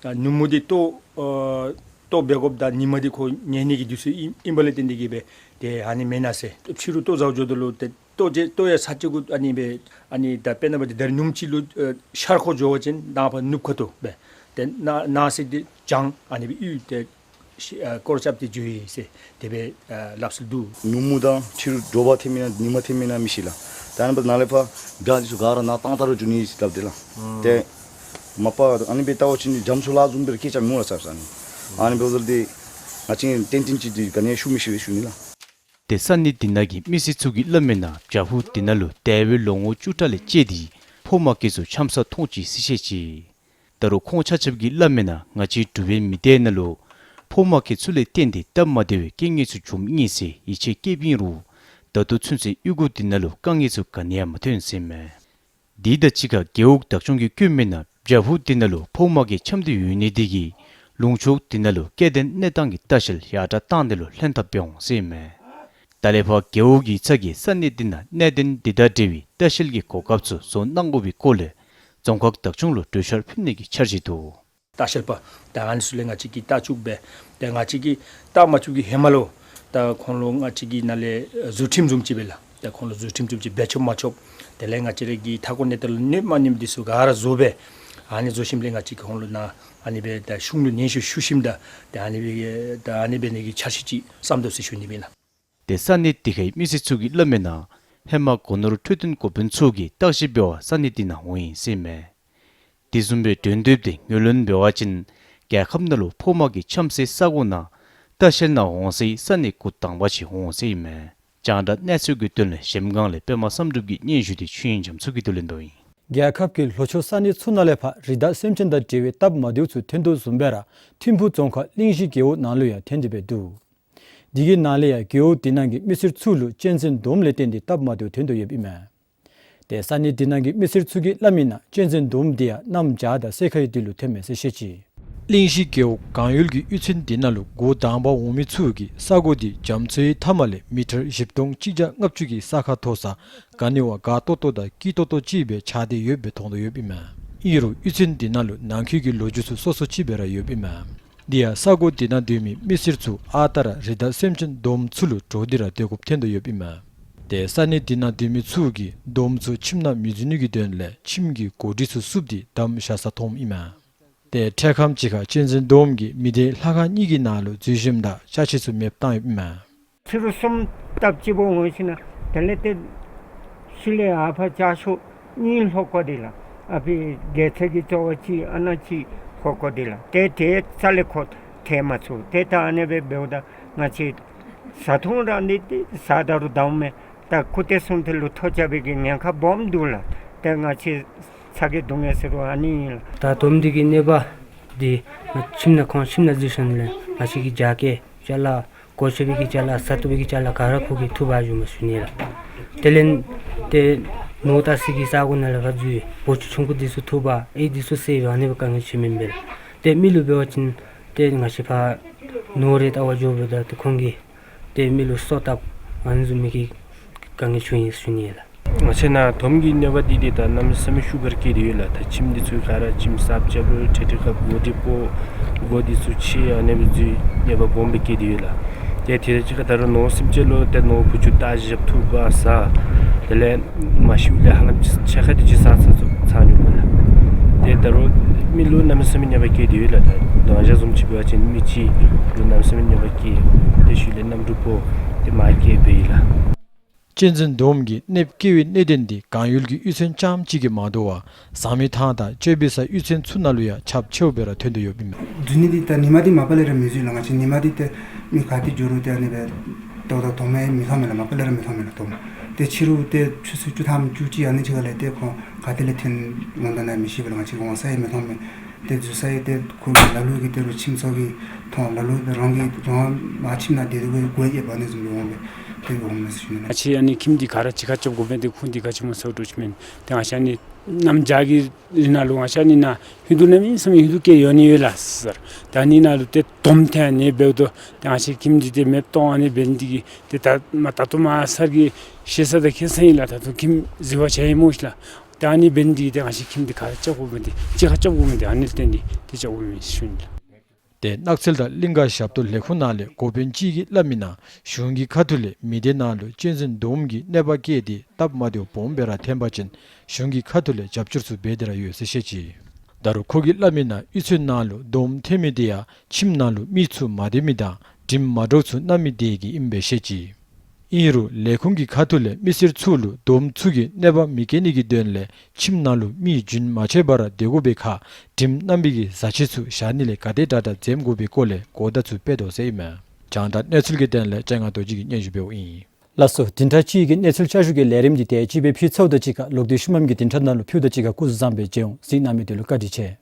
ཨ་ནུབ་མོ་འདི་ལྟོ་ཨ་ལྟོ་འབད་དགོཔ་དང་ཉིམ་འདི་ཁོ་ཉལ་ནི་གི་དུས་ཚོད་ཨིན་ཨིནམ་ལས་བརྟེན་ཏེ་གིས་སྦེ་ཏེ་ཨ་ནི་མེན་ན་ཟེར། ཕྱི་རུ་ལྟོ་བཟའཝ་འགྱོཝ་ད་ལུ་ཏེ་ལྟོ་ཅིག་ལྟོ་ཡང་ཚར་གཅིག་གུ་ཨ་ནི་སྦེ་ཨ་ནི་ད་དཔེར་ན་འབད་དེ་ད་རིས་ནུབ་ཅིག་ལུ་ཨ་ཤར་ཁོག་འགྱོ་བ་ཅིན་དང་ཕུ་ནུབ་ཁ་ཐུག་སྦེ་ཏེ་ནང་ནང་ཟེར་འདི་བྱང་ཨ་ནི་སྦེ་ཡུལ་ཏེ་ཤི་ཨ་སྐོར་རྐྱབ་སྟེ་འགྱོ་ཡི་ཟེར་དེ་སྦེ་ཨ་སླབ་སྲོལ་འདུག། ནུབ་མོ་དང་ཕྱི་རུ་དྲོ་པ་ཐོན་མི་ན་ཉིམ་ཐོན་མི་ན་མི་ཤེས་ལགས། ད་ཨ་ནི་འབདཝ་ད་ནཱ་ལས་ཕར་བྱག་འདི་ཚུ་ག་ར་ནཱ་བཏང་ད་རུང་འགྱོ་ནི་ཟེར་སླབ་དེས་ལགས། ཨ་ཏེ་མ་པ་ཨ་ནི་སྦེ་བལྟ་བ་ཅིན་རྒྱ་མཚོ་ལ་བཟུམ་སྦེ་སྐད་རྐྱབ་མི་འོང་ལགས་ཟེར་ཨ་ནི། ཨ་ནི་འབདཝ་ད་ཏེ་ང་བཅས་ཏན་ཏན་ཅིག་འདི་ག་ནི་ཡང་ཞུ་མི་ཤེས་པས་ཞུ་ནི་ལགས། ཏེ་ས་གནས་དེ་ནང་གི་མི་སེར་ཚུ་གིས་སླབ་མི་ནང་བྱག་ཕུག་དེ་ནང་ལུ་འདས་པའི་ལོ་ངོ་བཅུ་ཕྲག་ལས་བཅད་དེ་ཕོཝ་དམག་གི་ཚུ་འཆམ་ས་མཐོང་ཅི་ཟེར་བཤད་ཅི། ད་རུང་ཁོང་ཆ་ཁྱབ་ཀྱིས་སླབ་མི་ནང་ང་བཅས་འབྲུག་པའི་མི་སྡེ་ནང་ལུ་ཕོཝ་དམག་གི་ཚུ་ལས་བརྟེན་ཏེ་སྟབས་མ་བདེ་བའི་རྐྱེན་ངན་ཚུ་འབྱུངམ་ཨིན་ཟེར་ཡིད་ཆེས་བསྐྱེདཔ་ཨིན་རུང་ད་ལྟོ་ཚུན་ཚོད་གཡུས་སྒོ་དེ་ནང་ལུ་དཀའ་ངལ་ཚུ་ག་ནི་ཡང་མ་ཐོན་ཟེར་ཨིན་མས། དེ་དང་གཅིག་ཁར་རྒེད་འོག་བདག་སྐྱོང་གིས་བཀོད་མི་ནང་བྱག་ཕུག་དེ་ནང་ལུ་ཕོཝ་དམག་གིས་འཆམ་སྟེ་ཡོད་ནི་དེ་གིས་ལུང་ཕྱོགས་དེ་ནང་ལུ་སྐྱེ་ལྡན་གནས་སྟངས་ཀྱི་ལྟ་བཤལ་ཡར་དྲག་གཏང་ནི་ལུ་ལྷན་ཐབས་འབད་འོང་ཟེར་ཨིན་མས། ད་ལས་ཕར་རྒེད་འོག་ཡིག་ཚང་གིས་ས་གནས་དེ་ནང་གནད་དོན་དེ་དང་འབྲེལ་བའི་ལྟ་བཤལ་གྱི་གོ་སྐབས་ཚུ་བཟོ་གནང་དགོ་པའི་སྐོར་ལས་རྫོང་ཁག་བདག་སྐྱོང་ལུ་གྲོས་འཆར་ཕུལ་ནི་གི་འཆར་གཞི་འདུག། ལྟ་བཤལ་པ་ད་ཨ་ནི་ཚུ་ལས་ང་བཅས་ཀྱིས་ལྟ་བཅུག་སྦེ་ཏེ་ང་བཅས་ཀྱིས་ལྟ་མ་བཅུག་གི་ཧེ་མ་ལུ་ད་ཁོང་ལུ་ང་བཅས་ཀྱིས་ནཱ་ལས་བཟོ་ཁྲིམས་བཟུམ་ཅིག་སྦེ་ལགས། ཏེ་ཁོང་ལུ་བཟོ་ཁྲིམས་བཟུམ་ཅིག་འབད་ཆོག་མ་ཆོག་དེ་ལས་ང་བཅས་ར་གི་མཐའ་འཁོར་གནས་སྟངས་ལུ་གནོདཔ་མ་གནོདཔ་འདི་ཚུ་ག་ར་བཟོ་སྦེ་ཨ་ནི་བཟོ་ཞིནམ་ལས་ང་བཅས་ཀྱིས་ཁོང་ལུ་ནཱ་ཨ་ནི་སྦེ་ད་གཞུང་ལུ་ནན་ཞུ་ཞུ་ཞིནམ་ད་ཏེ་ཨ་ནི་སྦེ་ད་ཨ་ནི་འབད་ནི་གི་འཆར་གཞི་ཅིག་བརྩམ་དོ་ཟེར་ཞུ་ནི་ཨིན་ལགས། ཏེ་ས་གནས་དེ་ཁའི་མི་སེར་ཚུ་གིས་སླབ་མི་ནང་ཧེ་མ་སྒོ་ནོར་འཕྲོད་བསྟེན་འགོ་དཔོན་ཚུ་གིས་བརྟག་ཞིབ་འབད་བར་ས་གནས་དེ་ནང་འོང་ཡི་ཟེར་ཨིན་མས། དེ་བཟུམ་སྦེ་མགྲོན་བརྡབས་ཏེ་ངོས་ལེན་འབད་བ་ཅིན་རྒྱལ་ཁབ་ནང་ལུ་ཕོཝ་དམག་གིས་འཆམ་སའི་ས་གོ་ནང་ལྟ་བཤལ་ནང་འོང་སའི་ས་གནས་འགོ་དང་པ་ཅིག་འོང་ཟེར་ཨིན་མས། རྒྱང་བསྒྲགས་གནས་ཚུལ་གྱི་དོན་ལས་གཞལམ་སྒང་ལས་པདྨ་བསམ་གྲུབ་ཀྱིས་སྙན་ཞུ་དེ་ཆོས་དབྱིངས་རྒྱ་མཚོ་གིས་བསྡུ་ལེན་འབདཝ་ཨིན། རྒྱལ་ཁབ་ཀྱི་ལྷོ་ཕྱོགས་ས་གནས་ཚུ་ནང་ལས་ཕར་རི་དྭགས་སེམས་ཅན་དང་འབྲེལ་བའི་སྟབས་མ་བདེཝ་ཚུ་ཐོན་དོ་བཟུམ་སྦེ་ར་ཐིམ་ཕུག་རྫོང་ཁག་གླིང་བཞི་རྒེད་འོག་ནང་ལུ་ཡང་ཐོན་ཏེ་འབད་འདུག། དེ་གི་ནང་ལས་ཡང་རྒེད་འོག་དེ་ནང་གི་མི་སེར་ཚུ་ལུ་གཅན་གཟན་དོམ་ལས་བརྟེན་ཏེ་སྟབས་མ་བདེཝ་ཐོན་དོ་ཡོདཔ་ཨིན་མས། ཏེ་ས་གནས་དེ་ནང་གི་མི་སེར་ཚུ་གིས་སླབ་མི་ནང་གཅན་གཟན་དོམ་དེ་ཡང་གནམ་བྱཱར་དང་སེར་ཁའི་དུས་ལུ་ཐོནམ་མས་ཟེར་བཤད་ཅི། གླིང་བཞི་རྒེད་འོག་གང་ཡུལ་གྱི་གཡུས་ཚན་འདི་ནང་ལུ་འགོ་དང་པ་འོང་མི་ཚུ་གིས་ས་གོ་འདི་རྒྱ་མཚོའི་མཐའ་མ་ལས་མི་ཊར་བཞི་སྟོང་གཅིག་བརྒྱ་ལྔ་བཅུ་གི་ས་ཁར་མཐོ་ས་ག་ནི་བ་དགའ་ཏོག་ཏོ་དང་སྐྱིད་ཏོག་ཏོ་ཅིག་སྦེ་ཆགས་ཏེ་ཡོདཔ་སྦེ་མཐོང་དོ་ཡོདཔ་ཨིན་མས། ཨིན་རུང་གཡུས་ཚན་འདི་ནང་ལུ་ནང་འཁོད་ཀྱི་ལོ་རྒྱུས་ཚུ་སོ་སོ་ཅིག་སྦེ་ར་ཡོདཔ་ཨིན་མས། འདི་ཡང་ས་གོ་འདི་ནང་སྡོད་མི་མི་སེར་ཚུ་ཨ་རྟག་ར་རི་དྭགས་སེམས་ཅན་སྡོམ་ཚུ་ལུ་འདྲོག་སྟེ་ར་སྡོད་དགོཔ་ཐོན་དོ་ཡོདཔ་ཨིན་མས། ཏེ་ས་གནས་འདི་ནང་སྡོད་མི་ཚུ་གིས་སྡོམ་ཚུ་ཁྱིམ་ནང་མི་འཛུལ་ནི་གི་དོན་ལས་ཁྱིམ་གྱི་སྒོ་སྒྲིག་ཚུ་བསུབ་སྟེ་བསྡམས་བཞག་ས་མཐོངམ་ཨིན་མས། ཏེ་འཕྲལ་ཁམས་ཅིག་ཁར་གཅན་གཟན་སྡོམ་གྱིས་མི་སྡེ་ལྷ་ཁང་གཉིས་ཀྱི་ནང་ལུ་འཛུལ་ཞིནམ་ད་ཅ་ཆས་ཚུ་མེདཔ་བཏང་ཡོདཔ་ཨིན་མས། ཕྱི་རུ་གསུམ་སྟབས་གཅིག་པོ་འོང་ཞིནམ་ད་དེ་ལས་ཏེ་ཤུལ་ལས་ཨ་ཕར་ཅ་ཆས་གཉིས་ལྷོ་བཀོ་སྟེ་ལགས། ཨ་ཕི་རྒྱལ་ཚད་ཀྱི་ཅོག་པ་གཅིག་ཨ་ནཱ་གཅིག་ལྷོ་བཀོ་སྟེ་ལགས། ཏེ་དེ་རྩ་ལས་ཁོ་ཐལ་མ་ཚུགས། ཏེ་ད་ཨ་ནི་སྦེ་འབདཝ་ད་ང་བཅས་བཟའ་འཐུང་ར་འདི་ཏེ་བཟའ་ད་རུང་དང་མེད། ད་སྐུ་སྟོད་གསུམ་ཐེངས་ལུ་ཐོ་རྐྱབ་པའི་གི་ཉེན་ཁ་སྦོམ་འདུག་ལགས། ཏེ་ང་བཅས་ཚ་གྱང་སྡུག་བསྔལ་ཟེར་རུང་ཨ་ནི་ཨིན་ལགས། ད་སྡོམ་འདི་གི་གནོད་པ་འདི་ང་ཁྱིམ་ནང་ཁོང་ཁྱིམ་ནང་འཛུལ་ཞིནམ་ལས་ང་བཅས་ཀྱི་རྒྱ་སྐྱེད་ཅ་ལ་སྒོ་ཕྱེ་བའི་གི་ཅ་ལ་ཟ་བཏུབ་པའི་གི་ཅ་ལ་ག་ར་ཁོ་གིས་འཐུ་འབག་འགྱོཝ་མས་ཟེར་ཞུ་ནི་ལགས། དེ་ལས་ཏེ་ནོར་བཏགས་ས་གི་ས་གོ་ནང་ལས་ཕར་འཛུལ་བའི་བོ་ཅུང་ཆུང་ཀུ་འདི་ཚུ་འཐུ་འབག་ཨེ་འདི་ཚུ་སེལ་བའི་ཨ་ནི་སྦེ་དཀའ་ངལ་ཅིག་མེན་པས་ལགས། ཏེ་མི་ལུ་འབད་བ་ཅིན་ཏེ་ང་བཅས་ཕར་ནོར་རེ་བཏགས་པར་འགྱོཝ་ད་ཏེ་ཁོང་གིས་ཏེ་མི་ལུ་སོ་བཏབ་ཨ་ནི་བཟུམ་མའི་གི་དཀའ་ངལ་བྱུང་ཡི་ཟེར་ཞུ་ནི་ལགས། ང་བཅས་ནཱ་སྡོམ་གྱི་གནོད་པ་འདི་ཏེ་ད་གནམ་མེད་ས་མེད་ཤུགས་སྦེ་ར་བཀལ་ཏེ་ཡོད་ལགས། ད་ཁྱིམ་འདི་ཚུ་ག་ར་ཁྱིམ་གསརཔ་རྐྱབ་རུང་ཁྲི་ཁྲི་ཁར་སྒོ་སྒྲིག་སྤོ་སྒོ་འདི་ཚུ་ཕྱེ་ཨ་ནི་སྦེ་འཛུལ་གནོད་པ་སྦོམ་སྦེ་བཀལ་ཏེ་ཡོད་ལགས། ཏེ་དེ་དང་གཅིག་ཁར་ད་རུང་ནོར་སེམས་ཅན་ལུ་ཏེ་ནོར་བུ་ཆུང་བཏགས་བཞགཔ་འཐུ་འབག་ཟ། དེ་ལས་མ་ཤིཝ་ལས་ཧ་ལམ་ཕྱེད་ཀ་དེ་ཅིག་ཟ་ཚར་ཚར་ནུག་མས་ལགས། ཏེ་ད་རུང་མི་ལུ་གནམ་མེད་ས་མེད་གནོད་པ་བཀལ་ཏེ་ཡོད་ལགས། ད་དོན་ཆ་བཟུམ་ཅིག་འབད་བ་ཅིན་མི་གཅིག་ལུ་གནམ་མེད་ས་མེད་གནོད་པ་བཀལ། ཏེ་ཤུལ་ལས་གནམ་གྲུ་སྤོ་ཏེ་མར་བསྐྱལ་འབད་ཡི་ལགས། གཅན་གཟན་སྡོམ་གྱིས་གནོདཔ་བསྐྱལ་བའི་གནད་དོན་འདི་གང་ཡུལ་གྱི་གཡུས་ཚན་རྐྱངམ་གཅིག་གིས་མ་དོ་བར་ཟངས་མི་ཐང་དང་གཅོད་པའི་ས་གཡུས་ཚན་ཚུ་ནང་ལུ་ཡང་ཁྱབ་ཆེཝ་སྦེ་ར་ཐོན་དོ་ཡོདཔ་ཨིན་མས། འཛུལ་ནི་འདི་ད་ཉིནམ་འདི་མ་པ་ལས་ར་མི་འཛུལ་ལགས། ང་བཅས་ཉིནམ་འདི་ཏེ་མི་ག་ཏེ་འགྱོ་རུང་ཏེ་ཨ་ནི་སྦེ་ཏོག་ཏོ་དོམ་ཡང་མི་མཐོང་མས་ལགས། མ་པ་ལས་ར་མི་མཐོང་མས་ལགས་དོམ། ཏེ་ཕྱི་རུ་ཏེ་ཆུ་ཚོད་བཅུ་ཐམ་བཅུ་གཅིག་ཨ་ནི་ཅིག་ཁ་ལས་ཏེ་ཁོང་ག་ཏེ་ལས་ཐོན་འོང་ད་ན་མི་ཤེས་པས་ལགས། ང་བཅས་འོང་ས་ཡང་མི་མཐོང་མས། ཏེ་འཛུལ་ས་ཡང་ཏེ་ཁོ་གི་ལ་ལུ་གིས་ཏེ་རུང་ཁྱིམ་ཚུ་གིས་མཐོང་། ལ་ལུ་རང་གིས་རང་མ་ཁྱིམ་ནང་སྡོད་སྡོད་སྒོ་ཡང་ཕྱེ་འབག་ནི་བཟུམ་སྦེ་འོང་སྦེ་ཏེ་འོངམ་མས་ཟེར་ཞུ་ནི་ལགས། ང་བཅས་ཨ་ནི་ཁྱིམ་འདི་ག་ར་གཅིག་ཁར་རྐྱབ་དགོ་པས། ཏེ་ཁུངས་འདི་ག་ཅི་སྨོ་ཟེར་འདྲཝ་ཅིག་མེན། ཏེ་ང་བཅས་ཨ་ནི་གནམ་བྱཱར་གྱི་རིང་ནང་ལུ་ང་བཅས་ཨ་ནི་ནཱ་ཧིན་དུ་གནམ་མེད་ས་མེད་ཧིན་དུ་སྐད་ཡོད་ནི་ཡོད་ལགས་ཟེར། ད་ཨ་ནི་ནང་ལུ་ཏེ་དོམ་ཐོན་ནི་འབདཝ་ད་ཏེ་ང་བཅས་ཁྱིམ་འདི་ཏེ་མེདཔ་བཏང་ཨ་ནི་འབད་ནི་འདི་གིས་ཏེ་ད་མ་ད་ལྟོ་མ་གསར་གྱི་ཞེ་ས་དང་ཁེ་ས་ཨིན་ལགས། ད་ལྟོ་ཁྱིམ་འཛུལ་བར་བྱ་ཡི་སྨོ་ཤིག་ལགས། ཏེ་ཨ་ནི་འབད་ནི་འདི་གིས་ཏེ་ང་བཅས་ཁྱིམ་འདི་ག་ར་རྐྱབ་དགོ་མི་འདི་གཅིག་ཁར་རྐྱབ་དགོ་མི་འདི་ཨ་ནི་ལས་བརྟེན་ཏེ་ཏེ་རྐྱབ་དགོ་མི་ཨིན་ཟེར་ཞུ་ནི་ལགས། ཏེ་ནགས་ཚལ་དང་གླིང་ག་ཞབས་ཏོག་ལས་ཁུངས་ནང་ལས་འགོ་དཔོན་ཅིག་གིས་སླབ་མི་ནང་གཞུང་གི་ཁ་ཐུག་ལས་མི་སྡེ་ནང་ལུ་གཅན་གཟན་སྡོམ་གྱིས་གནོད་པ་བསྐྱལ་ཏེ་སྟབས་མ་བདེཝ་སྦོམ་སྦེ་ར་ཐོན་པ་ཅིན་གཞུང་གི་ཁ་ཐུག་ལས་རྒྱབ་སྐྱོར་ཚུ་འབད་དེ་ར་ཡོད་ཟེར་བཤད་ཅི། ད་རུང་ཁོ་གིས་སླབ་མི་ནང་གཡུས་ཚན་ནང་ལུ་སྡོམ་ཐོན་མི་འདི་ཡང་ཁྱིམ་ནང་ལུ་མི་ཚུ་མ་སྡོད་མི་དང་དྲིམ་མ་འདྲོག་ཚུ་མནམ་མི་དེ་གིས་ཨིནམ་སྦེ་བཤད་ཅི། ཨིན་རུང་ལས་ཁུངས་ཀྱི་ཁ་ཐུག་ལས་མི་སེར་ཚུ་ལུ་སྡོམ་ཚུ་གིས་གནོད་པ་མི་བཀལ་ནི་གི་དོན་ལས་ཁྱིམ་ནང་ལུ་མི་རྒྱུན་མ་ཆད་པར་སྡོད་དགོ་པའི་ཁར་དྲིམ་མནམ་པའི་གི་བཟའ་ཆས་ཚུ་བཞག་ནི་ལས་ག་དེ་དྲག་དྲག་འཛེམ་དགོ་པའི་སྐོར་ལས་གོ་བརྡ་ཚུ་སྤེལ་དོ་ཟེར་ཨིན་མས། རྒྱང་བསྒྲགས་གནས་ཚུལ་གྱི་དོན་ལས་སྤྱན་སྔ་རྡོ་རྗེ་གིས་སྙན་ཞུ་འབདཝ་ཨིན། ལགས་སོ། བདུན་ཕྲག་གཅིག་གི་གནས་ཚུལ་བསྐྱར་ཞུ་གི་ལས་རིམ་འདི་ཏེ་ཅིག་སྦེ་ཕུལ་ཚརཝ་དང་གཅིག་ཁར་ལོག་སྟེ་ཤུལ་མམ་གྱི་བདུན་ཕྲག་ནང་ལུ་ཕུལཝ་དང་གཅིག་ཁར་སྐུ་གཟུགས་བཟང་པོ་སྦེ་མཇལ་འོང་ཟེར་གནང་མི་འདི་ལུ་བཀའ་དྲིན་ཆེ།